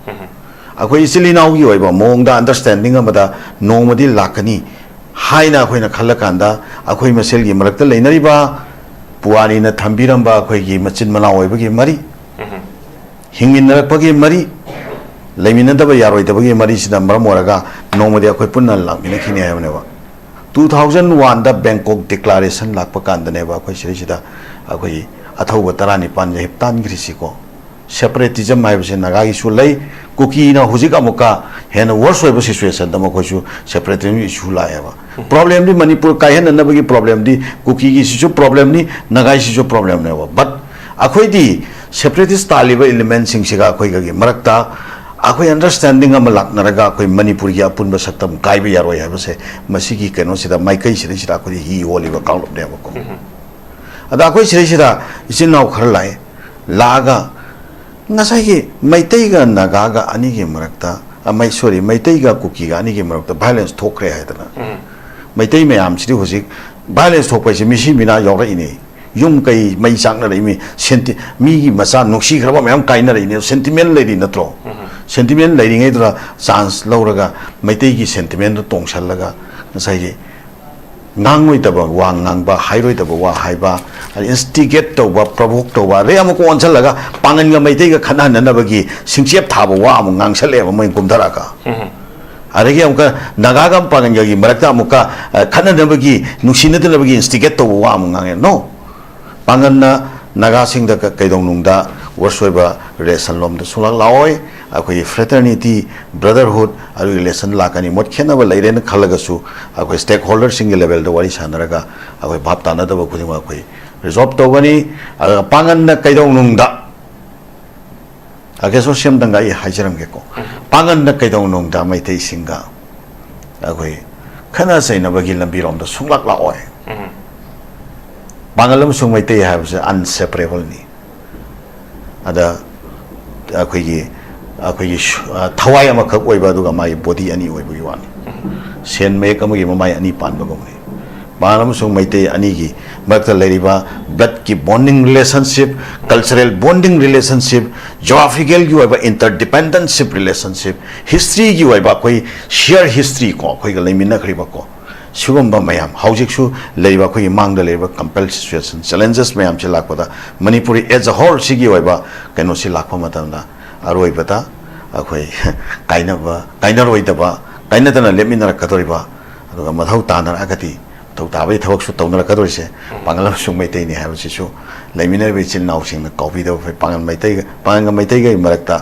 ꯑꯩꯈꯣꯏ ꯏꯆꯤꯜ ꯏꯅꯥꯎꯒꯤ ꯑꯣꯏꯕ ꯃꯑꯣꯡꯗ understanding ꯑꯃꯗ ꯅꯣꯡꯃꯗꯤ ꯂꯥꯛꯀꯅꯤ ꯍꯥꯏꯅ ꯑꯩꯈꯣꯏꯅ ꯈꯜꯂꯀꯥꯟꯗ, ꯑꯩꯈꯣꯏ ꯃꯁꯦꯜꯒꯤ ꯃꯔꯛꯇ ꯂꯩꯅꯔꯤꯕ ꯄꯨꯋꯥꯔꯤꯅ ꯊꯝꯕꯤꯔꯝꯕ ꯑꯩꯈꯣꯏꯒꯤ ꯃꯆꯤꯟ ꯃꯅꯥꯎ ꯑꯣꯏꯕꯒꯤ ꯃꯔꯤ, ꯍꯤꯡꯃꯤꯟꯅꯔꯛꯄꯒꯤ ꯃꯔꯤ, ꯂꯩꯃꯤꯟꯅꯗꯕ ꯌꯥꯔꯣꯏꯗꯕꯒꯤ ꯃꯔꯤꯁꯤꯅ ꯃꯔꯝ ꯑꯣꯏꯔꯒ ꯅꯣꯡꯃꯗꯤ ꯑꯩꯈꯣꯏ ꯄꯨꯟꯅ ꯂꯥꯛꯃꯤꯟꯅꯈꯤꯅꯤ ꯍꯥꯏꯕꯅꯦꯕ꯫ Two thousand one ꯗ Bangkok declaration ꯂꯥꯛꯄ ꯀꯥꯟꯗꯅꯦꯕ ꯑꯩꯈꯣꯏ ꯁꯤꯗꯩꯁꯤꯗ ꯑꯩꯈꯣꯏ ꯑꯊꯧꯕ ꯇꯔꯥꯅꯤꯄꯥꯟ ꯌꯥꯍꯤꯞ ꯇꯥꯟꯈ꯭ꯔꯤꯁꯤꯀꯣ꯫ Separatism ꯍꯥꯏꯕꯁꯦ ꯅꯥꯒꯥꯒꯤꯁꯨ ꯂꯩ, ꯀꯨꯀꯤꯅ ꯍꯧꯖꯤꯛ ꯑꯃꯨꯛꯀ ꯍꯦꯟꯅ worse ꯑꯣꯏꯕ situation ꯗ ꯃꯈꯣꯏꯁꯨ separatism issue ꯂꯥꯛꯑꯦꯕ꯫ Problem ꯗꯤ ꯃꯅꯤꯄꯨꯔ ꯀꯥꯏꯍꯟꯅꯅꯕꯒꯤ problem ꯗꯤ ꯀꯨꯀꯤꯒꯤꯁꯤꯁꯨ problem ꯅꯤ, ꯅꯥꯒꯥꯏꯁꯤꯁꯨ problem ꯅꯦꯕ꯫ But ꯑꯩꯈꯣꯏꯗꯤ separatist ꯇꯥꯜꯂꯤꯕ element ꯁꯤꯡꯁꯤꯒ ꯑꯩꯈꯣꯏꯒꯒꯤ ꯃꯔꯛꯇ ꯑꯩꯈꯣꯏ understanding ꯑꯃ ꯂꯥꯛꯅꯔꯒ ꯑꯩꯈꯣꯏ ꯃꯅꯤꯄꯨꯔꯒꯤ ꯑꯄꯨꯟꯕ ꯁꯛꯇꯝ ꯀꯥꯏꯕ ꯌꯥꯔꯣꯏ ꯍꯥꯏꯕꯁꯦ ꯃꯁꯤꯒꯤ ꯀꯩꯅꯣꯁꯤꯗ, ꯃꯥꯏꯀꯩꯁꯤꯗꯩꯁꯤꯗ ꯑꯩꯈꯣꯏꯗꯤ ꯍꯤ ꯍꯣꯜꯂꯤꯕ ꯀꯥꯡꯂꯨꯞꯅꯦꯕꯀꯣ꯫ ꯑꯗ ꯑꯩꯈꯣꯏ ꯁꯤꯗꯩꯁꯤꯗ ꯏꯆꯤꯟ ꯏꯅꯥꯎ ꯈꯔ ꯂꯥꯛꯑꯦ, ꯂꯥꯛꯑꯒ ꯉꯁꯥꯏꯒꯤ ꯃꯩꯇꯩꯒ ꯅꯥꯒꯥꯒ ꯑꯅꯤꯒꯤ ꯃꯔꯛꯇ, ꯑ, ꯃꯩ-, sorry, ꯃꯩꯇꯩꯒ ꯀꯨꯀꯤꯒ ꯑꯅꯤꯒꯤ ꯃꯔꯛꯇ violence ꯊꯣꯛꯈ꯭ꯔꯦ ꯍꯥꯏꯗꯅ꯫ ꯃꯩꯇꯩ ꯃꯌꯥꯝꯁꯤꯗꯤ ꯍꯧꯖꯤꯛ violence ꯊꯣꯛꯄ ꯍꯥꯏꯁꯦ ꯃꯤꯁꯤ ꯃꯤꯅꯥ ꯌꯥꯎꯔꯛꯏꯅꯦ꯫ ꯌꯨꯝ ꯀꯩ ꯃꯩ ꯆꯥꯛꯅꯔꯛꯏ, ꯃꯤ ꯁꯦꯟꯇꯤ-, ꯃꯤꯒꯤ ꯃꯆꯥ ꯅꯨꯡꯁꯤꯈ꯭ꯔꯕ ꯃꯌꯥꯝ ꯀꯥꯏꯅꯔꯛꯏꯅꯦ꯫ Sentiment ꯂꯩꯔꯤ ꯅꯠꯇ꯭ꯔꯣ? Sentiment ꯂꯩꯔꯤꯉꯩꯗꯨꯗ chance ꯂꯧꯔꯒ ꯃꯩꯇꯩꯒꯤ sentiment ꯗꯨ ꯇꯣꯡꯁꯜꯂꯒ ꯉꯁꯥꯏꯒꯤ ꯉꯥꯡꯂꯣꯏꯗꯕ ꯋꯥ ꯉꯥꯡꯕ, ꯍꯥꯏꯔꯣꯏꯗꯕ ꯋꯥ ꯍꯥꯏꯕ, ꯑꯗꯩ instigate ꯇꯧꯕ, provoke ꯇꯧꯕ, ꯑꯗꯩ ꯑꯃꯨꯛꯀ ꯑꯣꯟꯁꯤꯜꯂꯒ ꯄꯥꯡꯒꯟꯒ ꯃꯩꯇꯩꯒ ꯈꯠꯅꯍꯟꯅꯅꯕꯒꯤ ꯁꯤꯡꯆꯦꯞ ꯊꯥꯕ ꯋꯥ ꯑꯃꯨꯛ ꯉꯥꯡꯁꯜꯂꯛꯑꯦꯕ ꯃꯣꯏ ꯀꯨꯝꯊꯔꯛꯑꯒ꯫ ꯑꯗꯒꯤ ꯑꯃꯨꯛꯀ ꯅꯥꯒꯥꯒ ꯄꯥꯡꯒꯟꯒꯒꯤ ꯃꯔꯛꯇ ꯑꯃꯨꯛꯀ, ꯑ, ꯈꯠꯅꯅꯕꯒꯤ, ꯅꯨꯡꯁꯤꯅꯗꯅꯕꯒꯤ instigate ꯇꯧꯕ ꯋꯥ ꯑꯃꯨꯛ ꯉꯥꯡꯉꯦ꯫ No! ꯄꯥꯡꯒꯟꯅ ꯅꯥꯒꯥꯁꯤꯡꯗ ꯀ-, ꯀꯩꯗꯧꯅꯨꯡꯗ worse ꯑꯣꯏꯕ relation ꯂꯣꯝꯗ ꯁꯨꯡꯂꯥꯛ ꯂꯥꯛꯑꯣꯏ꯫ ꯑꯩꯈꯣꯏꯒꯤ fraternity, brotherhood, ꯑꯗꯨꯒꯤ relation ꯂꯥꯛꯀꯅꯤ꯫ ꯃꯣꯠ ꯈꯦꯠꯅꯕ ꯂꯩꯔꯦꯅ ꯈꯜꯂꯒꯁꯨ ꯑꯩꯈꯣꯏ stakeholder ꯁꯤꯡꯒꯤ level ꯗ ꯋꯥꯔꯤ ꯁꯥꯟꯅꯔꯒ ꯑꯩꯈꯣꯏ ꯚꯥꯞ ꯇꯥꯅꯗꯕ ꯈꯨꯗꯤꯡꯃꯛ ꯑꯩꯈꯣꯏ resolve ꯇꯧꯒꯅꯤ꯫ ꯑꯗꯨꯒ ꯄꯥꯡꯒꯟꯅ ꯀꯩꯗꯧꯅꯨꯡꯗ, ꯑꯒꯦꯁꯣꯁꯤꯌꯝꯗꯪꯒ ꯑꯩ ꯍꯥꯏꯖꯔꯝꯒꯦꯀꯣ, ꯄꯥꯡꯒꯟꯅ ꯀꯩꯗꯧꯅꯨꯡꯗ ꯃꯩꯇꯩꯁꯤꯡꯒ ꯑꯩꯈꯣꯏ ꯈꯠꯅ ꯆꯩꯅꯕꯒꯤ ꯂꯝꯕꯤꯔꯣꯝꯗ ꯁꯨꯡꯂꯥꯛ ꯂꯥꯛꯑꯣꯏ꯫ ꯄꯥꯡꯒꯜ ꯑꯃꯁꯨꯡ ꯃꯩꯇꯩ ꯍꯥꯏꯕꯁꯦ unseparable ꯅꯤ꯫ ꯑꯗ ꯑꯩꯈꯣꯏꯒꯤ, ꯑꯩꯈꯣꯏꯒꯤ ꯁꯨ-, ꯑ, ꯊꯋꯥꯏ ꯑꯃꯈꯛ ꯑꯣꯏꯕ, ꯑꯗꯨꯒ ꯃꯥꯒꯤ body ꯑꯅꯤ ꯑꯣꯏꯕꯒꯤ ꯋꯥꯅꯤ꯫ ꯁꯦꯟ ꯃꯌꯦꯛ ꯑꯃꯒꯤ ꯃꯃꯥꯏ ꯑꯅꯤ ꯄꯥꯟꯕꯒꯨꯝꯕꯅꯤ꯫ ꯄꯥꯡꯒꯜ ꯑꯃꯁꯨꯡ ꯃꯩꯇꯩ ꯑꯅꯤꯒꯤ ꯃꯔꯛꯇ ꯂꯩꯔꯤꯕ bloodꯀꯤ bonding relationship, cultural bonding relationship, geographical ꯑꯣꯏꯕ interdependence relationship, historyꯒꯤ ꯑꯣꯏꯕ ꯑꯩꯈꯣꯏ shared history ꯀꯣ, ꯑꯩꯈꯣꯏꯒ ꯂꯩꯃꯤꯟꯅꯈ꯭ꯔꯤꯕ ꯀꯣ, ꯁꯤꯒꯨꯝꯕ ꯃꯌꯥꯝ, ꯍꯧꯖꯤꯛꯁꯨ ꯂꯩꯔꯤꯕ ꯑꯩꯈꯣꯏꯒꯤ ꯃꯥꯡꯗ ꯂꯩꯔꯤꯕ complex situation, challenges ꯃꯌꯥꯝꯁꯦ ꯂꯥꯛꯄꯗ, ꯃꯅꯤꯄꯨꯔꯤ as a wholeꯁꯤꯒꯤ ꯑꯣꯏꯕ ꯀꯩꯅꯣꯁꯤ ꯂꯥꯛꯄ ꯃꯇꯝꯗ, ꯑꯔꯣꯏꯕꯗ ꯑꯩꯈꯣꯏ ꯀꯥꯏꯅꯕ, ꯀꯥꯏꯅꯔꯣꯏꯗꯕ, ꯀꯥꯏꯅꯗꯅ ꯂꯦꯞꯃꯤꯟꯅꯔꯛꯀꯗꯧꯔꯤꯕ, ꯑꯗꯨꯒ ꯃꯊꯧ ꯇꯥꯅꯔꯛꯑꯒꯗꯤ, ꯃꯊꯧ ꯇꯥꯕꯒꯤ ꯊꯕꯛꯁꯨ ꯇꯧꯅꯔꯛꯀꯗꯧꯔꯤꯁꯦ ꯄꯥꯡꯒꯜ ꯑꯃꯁꯨꯡ ꯃꯩꯇꯩꯅꯤ ꯍꯥꯏꯕꯁꯤꯁꯨ ꯂꯩꯃꯤꯟꯅꯔꯤꯕ ꯏꯆꯤꯜ ꯏꯅꯥꯎꯁꯤꯡꯅ ꯀꯥꯎꯕꯤꯗꯕ ꯐꯩ꯫ ꯄꯥꯡꯒꯜ ꯃꯩꯇꯩꯒ, ꯄꯥꯡꯒꯜꯒ ꯃꯩꯇꯩꯒꯒꯤ ꯃꯔꯛꯇ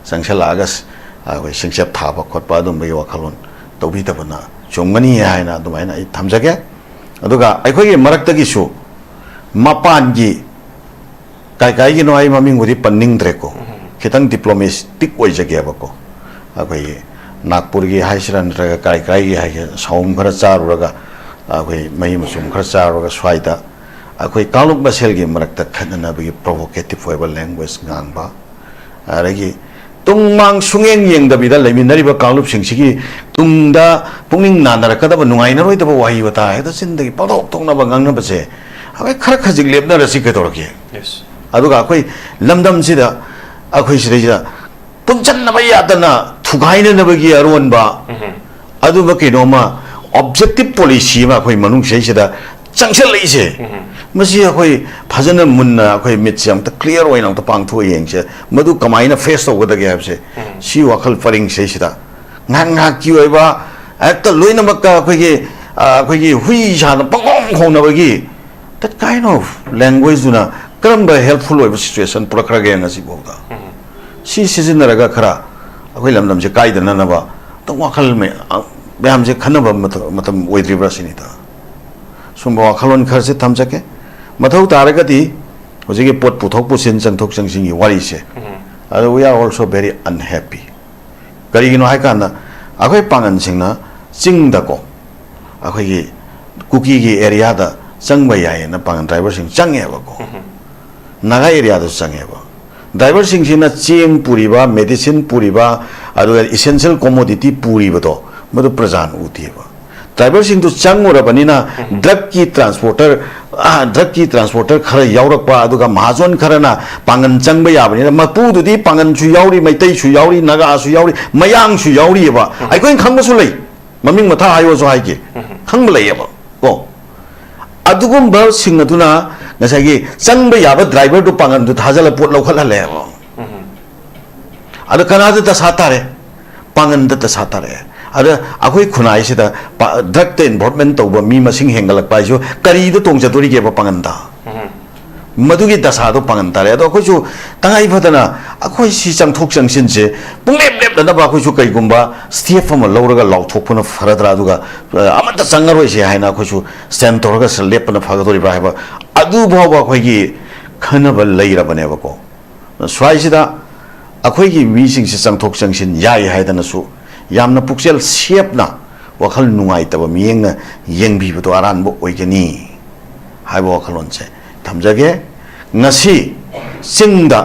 ꯆꯪꯁꯜꯂꯛꯑꯒ ꯑꯩꯈꯣꯏ ꯁꯤꯡꯆꯞ ꯊꯥꯕ ꯈꯣꯠꯄ ꯑꯗꯨꯝꯕꯒꯤ ꯋꯥꯈꯜꯂꯣꯟ ꯇꯧꯕꯤꯗꯕꯅ ꯆꯨꯝꯒꯅꯤ ꯍꯥꯏꯅ ꯑꯗꯨꯃꯥꯏꯅ ꯑꯩ ꯊꯝꯖꯒꯦ꯫ ꯑꯗꯨꯒ ꯑꯩꯈꯣꯏꯒꯤ ꯃꯔꯛꯇꯒꯤꯁꯨ ꯃꯄꯥꯟꯒꯤ ꯀꯥꯏ ꯀꯥꯏꯒꯤꯅꯣ ꯑꯩ ꯃꯃꯤꯡꯕꯨꯗꯤ ꯄꯟꯅꯤꯡꯗ꯭ꯔꯦꯀꯣ, ꯈꯤꯇꯪ diplomatic ꯑꯣꯏꯖꯒꯦꯕꯀꯣ꯫ ꯑꯩꯈꯣꯏꯒꯤ ꯅꯥꯒꯄꯨꯔꯒꯤ ꯍꯥꯏꯁꯤꯔꯥ, ꯅꯠꯇ꯭ꯔꯒ ꯀꯥꯏ ꯀꯥꯏꯒꯤ ꯍꯥꯏꯒꯦ, ꯁꯥꯎꯝ ꯈꯔ ꯆꯥꯔꯨꯔꯒ, ꯑꯩꯈꯣꯏ ꯃꯍꯤ ꯃꯆꯨꯝ ꯈꯔ ꯆꯥꯔꯨꯔꯒ, ꯁ꯭ꯋꯥꯏꯗ ꯑꯩꯈꯣꯏ ꯀꯥꯡꯂꯨꯞ ꯃꯁꯦꯜꯒꯤ ꯃꯔꯛꯇ ꯈꯠꯅꯅꯕꯒꯤ provocative ꯑꯣꯏꯕ language ꯉꯥꯡꯕ, ꯑꯗꯒꯤ ꯇꯨꯡ ꯃꯥꯡ ꯁꯨꯡꯌꯦꯡ ꯌꯦꯡꯗꯕꯤꯗ ꯂꯩꯃꯤꯟꯅꯔꯤꯕ ꯀꯥꯡꯂꯨꯞꯁꯤꯡꯁꯤꯒꯤ ꯇꯨꯡꯗ ꯄꯨꯛꯅꯤꯡ ꯅꯥꯅꯔꯛꯀꯗꯕ, ꯅꯨꯡꯉꯥꯏꯅꯔꯣꯏꯗꯕ ꯋꯥꯍꯩ ꯋꯥꯇꯥ ꯍꯦꯛꯇ ꯆꯤꯟꯗꯒꯤ ꯄꯪꯊꯣꯛ ꯊꯣꯛꯅꯕ ꯉꯥꯡꯅꯕꯁꯦ, ꯑꯩꯈꯣꯏ ꯈꯔ ꯈꯖꯤꯛ ꯂꯦꯞꯅꯔꯁꯤ ꯀꯩꯗꯧꯔꯒꯦ? Yes. ꯑꯗꯨꯒ ꯑꯩꯈꯣꯏ ꯂꯝꯗꯝꯁꯤꯗ, ꯑꯩꯈꯣꯏ ꯁꯤꯗꯩꯁꯤꯗ ꯄꯨꯟꯁꯤꯟꯅꯕ ꯌꯥꯗꯅ ꯊꯨꯒꯥꯏꯅꯅꯕꯒꯤ ꯑꯔꯣꯟꯕ ꯑꯗꯨꯝꯕ ꯀꯩꯅꯣꯝꯃ, objective policy ꯑꯃ ꯑꯩꯈꯣꯏ ꯃꯅꯨꯡꯁꯤꯗꯩꯁꯤꯗ ꯆꯪꯁꯤꯜꯂꯛꯏꯁꯦ, ꯃꯁꯤ ꯑꯩꯈꯣꯏ ꯐꯖꯅ ꯃꯨꯟꯅ ꯑꯩꯈꯣꯏ ꯃꯤꯠꯁꯦ ꯑꯝꯇ clear ꯑꯣꯏꯅ ꯑꯝꯇ ꯄꯥꯡꯊꯣꯛꯑ ꯌꯦꯡꯁꯦ꯫ ꯃꯗꯨ ꯀꯃꯥꯏꯅ face ꯇꯧꯒꯗꯒꯦ ꯍꯥꯏꯕꯁꯦ, ꯁꯤ ꯋꯥꯈꯜ ꯄꯔꯤꯡꯁꯤꯗꯩꯁꯤꯗ ꯉꯥꯏꯍꯥꯛ ꯉꯥꯏꯍꯥꯛꯀꯤ ꯑꯣꯏꯕ, ꯍꯦꯛꯇ ꯂꯣꯏꯅꯃꯛꯇ ꯑꯩꯈꯣꯏꯒꯤ, ꯑ, ꯑꯩꯈꯣꯏꯒꯤ ꯍꯨꯏ ꯁꯥꯅ ꯄꯪꯈꯣꯡ ꯈꯣꯡꯅꯕꯒꯤ, that kind of languageꯗꯨꯅ ꯀꯔꯝꯕ helpful ꯑꯣꯏꯕ situation ꯄꯨꯔꯛꯈ꯭ꯔꯒꯦ ꯉꯁꯤꯐꯥꯎꯗ? ꯁꯤ ꯁꯤꯖꯤꯟꯅꯔꯒ ꯈꯔ ꯑꯩꯈꯣꯏ ꯂꯝꯗꯝꯁꯦ ꯀꯥꯏꯗꯅꯅꯕ ꯑꯝꯇꯪ ꯋꯥꯈꯜ ꯃꯌꯥꯝ, ꯃꯌꯥꯝꯁꯦ ꯈꯟꯅꯕ ꯃꯇꯝ, ꯃꯇꯝ ꯑꯣꯏꯗ꯭ꯔꯤꯕ꯭ꯔꯥ ꯁꯤꯅꯤꯗ꯫ ꯁꯨꯝꯕ ꯋꯥꯈꯜꯂꯣꯟ ꯈꯔꯁꯦ ꯊꯝꯖꯒꯦ꯫ ꯃꯊꯧ ꯇꯥꯔꯒꯗꯤ ꯍꯧꯖꯤꯛꯀꯤ ꯄꯣꯠ ꯄꯨꯊꯣꯛ ꯄꯨꯁꯤꯟ, ꯆꯪꯊꯣꯛ ꯆꯪꯁꯤꯟꯒꯤ ꯋꯥꯔꯤꯁꯦ, ꯑꯗꯣ we are also very unhappy꯫ ꯀꯔꯤꯒꯤꯅꯣ ꯍꯥꯏꯀꯥꯟꯗ, ꯑꯩꯈꯣꯏ ꯄꯥꯡꯒꯜꯁꯤꯡꯅ ꯆꯤꯡꯗꯀꯣ, ꯑꯩꯈꯣꯏꯒꯤ ꯀꯨꯀꯤꯒꯤ areaꯗ ꯆꯪꯕ ꯌꯥꯏꯌꯦꯅ ꯄꯥꯡꯒꯜ driverꯁꯤꯡ ꯆꯪꯉꯦꯕꯀꯣ꯫ ꯅꯥꯒꯥ areaꯗꯁꯨ ꯆꯪꯉꯦꯕ꯫ Driverꯁꯤꯡꯁꯤꯅ ꯆꯦꯡ ꯄꯨꯔꯤꯕ, medicine ꯄꯨꯔꯤꯕ, ꯑꯗꯨꯒ essential commodity ꯄꯨꯔꯤꯕꯗꯣ, ꯃꯗꯨ ꯄ꯭ꯔꯖꯥꯅ ꯎꯗꯦꯕ꯫ ꯗ꯭ꯔꯥꯏꯚꯔꯁꯤꯡꯗꯨ ꯆꯪꯉꯨꯔꯕꯅꯤꯅ, ꯗ꯭ꯔꯒꯀꯤ ꯇ꯭ꯔꯥꯟꯁꯄꯣꯔꯇꯔ, ꯗ꯭ꯔꯒꯀꯤ ꯇ꯭ꯔꯥꯟꯁꯄꯣꯔꯇꯔ ꯈꯔ ꯌꯥꯎꯔꯛꯄ, ꯑꯗꯨꯒ ꯃꯍꯥꯖꯣꯟ ꯈꯔꯅ ꯄꯥꯡꯒꯟ ꯆꯪꯕ ꯌꯥꯕꯅꯤꯅ, ꯃꯄꯨꯗꯨꯗꯤ ꯄꯥꯡꯒꯟꯁꯨ ꯌꯥꯎꯔꯤ, ꯃꯩꯇꯩꯁꯨ ꯌꯥꯎꯔꯤ, ꯅꯥꯒꯥꯁꯨ ꯌꯥꯎꯔꯤ, ꯃꯌꯥꯡꯁꯨ ꯌꯥꯎꯔꯤꯑꯕ꯫ ꯑꯩꯈꯣꯏꯅ ꯈꯪꯕꯁꯨ ꯂꯩ, ꯃꯃꯤꯡ ꯃꯊꯥ ꯍꯥꯏꯌꯣꯁꯨ ꯍꯥꯏꯒꯦ, ꯈꯪꯕ ꯂꯩꯌꯦꯕ꯫ ꯀꯣ, ꯑꯗꯨꯒꯨꯝꯕꯁꯤꯡ ꯑꯗꯨꯅ ꯉꯁꯥꯏꯒꯤ ꯆꯪꯕ ꯌꯥꯕ ꯗ꯭ꯔꯥꯏꯚꯔꯗꯨ ꯄꯥꯡꯒꯟꯗꯨ ꯊꯥꯖꯜꯂ ꯄꯣꯠ ꯂꯧꯈꯠꯍꯜꯂꯦꯕ꯫ ꯑꯗ ꯀꯅꯥꯗ ꯗꯁꯥ ꯇꯥꯔꯦ? ꯄꯥꯡꯒꯟꯗ ꯗꯁꯥ ꯇꯥꯔꯛꯑꯦ꯫ ꯑꯗ ꯑꯩꯈꯣꯏ ꯈꯨꯟꯅꯥꯏꯁꯤꯗ ꯄ-, ꯗ꯭ꯔꯒꯇ ꯏꯟꯚꯣꯜꯚꯃꯦꯟ ꯇꯧꯕ ꯃꯤ ꯃꯁꯤꯡ ꯍꯦꯟꯒꯠꯂꯛꯄ ꯍꯥꯏꯁꯨ ꯀꯔꯤꯗ ꯇꯣꯡꯖꯗꯣꯔꯤꯒꯦꯕ ꯄꯥꯡꯒꯟꯗ? ꯃꯗꯨꯒꯤ ꯗꯁꯥꯗꯣ ꯄꯥꯡꯒꯟ ꯇꯥꯔꯦ꯫ ꯑꯗꯣ ꯑꯩꯈꯣꯏꯁꯨ ꯇꯉꯥꯏ ꯐꯗꯅ ꯑꯩꯈꯣꯏ ꯁꯤ ꯆꯪꯊꯣꯛ ꯆꯪꯁꯤꯟꯁꯦ ꯄꯨꯡꯂꯦꯞ ꯂꯦꯞꯇꯅꯕ ꯑꯩꯈꯣꯏꯁꯨ ꯀꯩꯒꯨꯝꯕ ꯁ꯭ꯇꯦꯞ ꯑꯃ ꯂꯧꯔꯒ ꯂꯥꯎꯊꯣꯛꯄꯅ ꯐꯔꯗ꯭ꯔꯥ? ꯑꯗꯨꯒ, ꯑ, ꯑꯃꯠꯇ ꯆꯪꯉꯔꯣꯏꯁꯦ ꯍꯥꯏꯅ ꯑꯩꯈꯣꯏꯁꯨ ꯁ꯭ꯇꯦꯟ ꯇꯧꯔꯒ ꯂꯦꯞꯄꯅ ꯐꯒꯗꯣꯔꯤꯕ꯭ꯔꯥ ꯍꯥꯏꯕ ꯑꯗꯨꯐꯥꯎꯕ ꯑꯩꯈꯣꯏꯒꯤ ꯈꯟꯅꯕ ꯂꯩꯔꯕꯅꯦꯕꯀꯣ꯫ ꯁ꯭ꯋꯥꯏꯁꯤꯗ ꯑꯩꯈꯣꯏꯒꯤ ꯃꯤꯁꯤꯡꯁꯤ ꯆꯪꯊꯣꯛ ꯆꯪꯁꯤꯟ ꯌꯥꯏ ꯍꯥꯏꯗꯅꯁꯨ ꯌꯥꯝꯅ ꯄꯨꯛꯆꯦꯜ ꯁꯦꯞꯅ ꯋꯥꯈꯜ ꯅꯨꯡꯉꯥꯏꯇꯕ ꯃꯤꯠꯌꯦꯡꯅ ꯌꯦꯡꯕꯤꯕꯗꯣ ꯑꯔꯥꯟꯕ ꯑꯣꯏꯒꯅꯤ ꯍꯥꯏꯕ ꯋꯥꯈꯜꯂꯣꯟꯁꯦ ꯊꯝꯖꯒꯦ꯫ ꯉꯁꯤ ꯆꯤꯡꯗ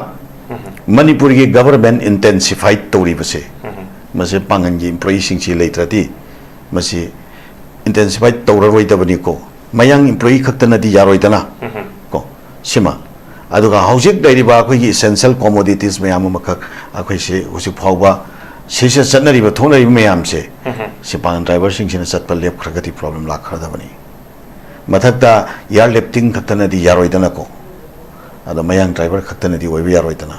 ꯃꯅꯤꯄꯨꯔꯒꯤ ꯒꯕꯔꯃꯦꯟ ꯏꯟꯇꯦꯟꯁꯤꯐꯥꯏꯠ ꯇꯧꯔꯤꯕꯁꯦ, ꯃꯁꯤ ꯄꯥꯡꯒꯟꯒꯤ ꯏꯝꯄ꯭ꯂꯣꯌꯤꯁꯤꯡꯁꯤ ꯂꯩꯇ꯭ꯔꯗꯤ ꯃꯁꯤ ꯏꯟꯇꯦꯟꯁꯤꯐꯥꯏꯠ ꯇꯧꯔꯔꯣꯏꯗꯕꯅꯤꯀꯣ꯫ ꯃꯌꯥꯡ ꯏꯝꯄ꯭ꯂꯣꯌꯤ ꯈꯛꯇꯅꯗꯤ ꯌꯥꯔꯣꯏꯗꯅ꯫ ꯀꯣ, ꯁꯤꯃ꯫ ꯑꯗꯨꯒ ꯍꯧꯖꯤꯛ ꯂꯩꯔꯤꯕ ꯑꯩꯈꯣꯏꯒꯤ ꯏꯁꯦꯟꯁꯤꯌꯦꯜ ꯀꯣꯃꯣꯗꯤꯇꯤꯁ ꯃꯌꯥꯝ ꯑꯃꯈꯛ ꯑꯩꯈꯣꯏꯁꯤ ꯍꯧꯖꯤꯛ ꯐꯥꯎꯕ ꯁꯤꯁꯤꯗ ꯆꯠꯅꯔꯤꯕ, ꯊꯣꯛꯅꯔꯤꯕ ꯃꯌꯥꯝꯁꯦ, ꯁꯤ ꯄꯥꯡꯒꯟ ꯗ꯭ꯔꯥꯏꯚꯔꯁꯤꯡꯁꯤꯅ ꯆꯠꯄ ꯂꯦꯞꯈ꯭ꯔꯒꯗꯤ ꯄ꯭ꯔꯣꯕ꯭ꯂꯦꯝ ꯂꯥꯛꯈ꯭ꯔꯗꯕꯅꯤ꯫ ꯃꯊꯛꯇ ꯏꯌꯥꯔ ꯂꯤꯐꯇꯤꯡ ꯈꯛꯇꯅꯗꯤ ꯌꯥꯔꯣꯏꯗꯅꯀꯣ꯫ ꯑꯗꯣ ꯃꯌꯥꯡ ꯗ꯭ꯔꯥꯏꯚꯔ ꯈꯛꯇꯅꯗꯤ ꯑꯣꯏꯕ ꯌꯥꯔꯣꯏꯗꯅ꯫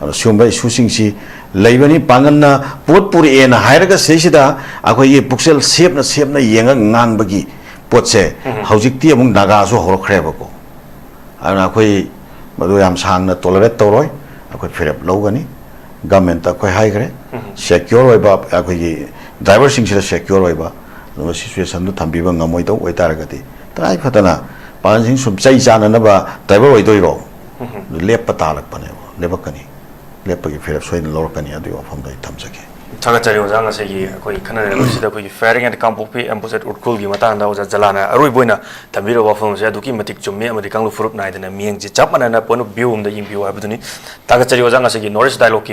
ꯑꯗꯣ ꯁꯤꯒꯨꯝꯕ ꯏꯁꯨꯁꯤꯡꯁꯤ ꯂꯩꯕꯅꯤ꯫ ꯄꯥꯡꯒꯟꯅ ꯄꯣꯠ ꯄꯨꯔꯛꯑꯦꯅ ꯍꯥꯏꯔꯒ ꯁꯤꯁꯤꯗ ꯑꯩꯈꯣꯏꯒꯤ ꯄꯨꯛꯆꯦꯜ ꯁꯦꯞꯅ ꯁꯦꯞꯅ ꯌꯦꯡꯉꯒ ꯉꯥꯡꯕꯒꯤ ꯄꯣꯠꯁꯦ ꯍꯧꯖꯤꯛꯇꯤ ꯑꯃꯨꯛ ꯅꯥꯒꯥꯁꯨ ꯍꯧꯔꯛꯈ꯭ꯔꯦꯕꯀꯣ꯫ ꯑꯗꯨꯅ ꯑꯩꯈꯣꯏ ꯃꯗꯨ ꯌꯥꯝ ꯁꯥꯡꯅ ꯇꯣꯂꯔꯦꯠ ꯇꯧꯔꯣꯏ꯫ ꯑꯩꯈꯣꯏ ꯐꯤꯔꯦꯞ ꯂꯧꯒꯅꯤ꯫ ꯒꯃꯦꯟꯇ ꯑꯩꯈꯣꯏ ꯍꯥꯏꯈ꯭ꯔꯦ, ꯁꯦꯀ꯭ꯌꯣꯔ ꯑꯣꯏꯕ, ꯑꯩꯈꯣꯏꯒꯤ ꯗ꯭ꯔꯥꯏꯚꯔꯁꯤꯡꯁꯤꯗ ꯁꯦꯀ꯭ꯌꯣꯔ ꯑꯣꯏꯕ, ꯑꯗꯨꯒ ꯁꯤꯆꯨꯋꯦꯁꯟꯗꯨ ꯊꯝꯕꯤꯕ ꯉꯝꯃꯣꯏꯗꯧ ꯑꯣꯏꯇꯥꯔꯒꯗꯤ, ꯇꯉꯥꯏ ꯐꯗꯅ ꯄꯥꯡꯒꯟꯁꯤꯡ ꯁꯨꯝ ꯆꯩ ꯆꯥꯅꯅꯕ ꯗ꯭ꯔꯥꯏꯚꯔ ꯑꯣꯏꯗꯣꯏꯔꯣ? ꯑꯗꯨ ꯂꯦꯞꯄ ꯇꯥꯔꯛꯄꯅꯦꯕ, ꯂꯦꯞꯄꯛꯀꯅꯤ꯫ ꯂꯦꯞꯄꯒꯤ ꯐꯤꯔꯦꯞ ꯁꯣꯏꯗꯅ ꯂꯧꯔꯛꯀꯅꯤ꯫ ꯑꯗꯨꯒꯤ ꯋꯥꯐꯝꯗꯣ ꯑꯩ ꯊꯝꯖꯒꯦ꯫ ꯊꯥꯒꯠꯆꯔꯤ ꯑꯣꯖꯥ꯫ ꯉꯁꯤꯒꯤ ꯑꯩꯈꯣꯏ ꯈꯟꯅ ꯅꯩꯅꯕꯁꯤꯗ ꯑꯩꯈꯣꯏꯒꯤ Firing at Kangpokpi Ambushed at Ukhrul ꯒꯤ ꯃꯇꯥꯡꯗ ꯑꯣꯖꯥ ꯖꯂꯥꯅ ꯑꯔꯣꯏꯕ ꯑꯣꯏꯅ ꯊꯝꯕꯤꯔꯕ ꯋꯥꯐꯝ ꯑꯁꯦ ꯑꯗꯨꯛꯀꯤ ꯃꯇꯤꯛ ꯆꯨꯝꯃꯤ ꯑꯃꯗꯤ ꯀꯥꯡꯂꯨꯞ ꯐꯨꯔꯨꯞ ꯅꯥꯏꯗꯅ ꯃꯤꯠꯌꯦꯡꯁꯦ ꯆꯞ ꯃꯥꯟꯅꯅ point of view ꯑꯃꯗ ꯌꯦꯡꯕꯤꯌꯨ ꯍꯥꯏꯕꯗꯨꯅꯤ꯫ ꯊꯥꯒꯠꯆꯔꯤ ꯑꯣꯖꯥ꯫ ꯉꯁꯤꯒꯤ North East Dialogue ꯀꯤ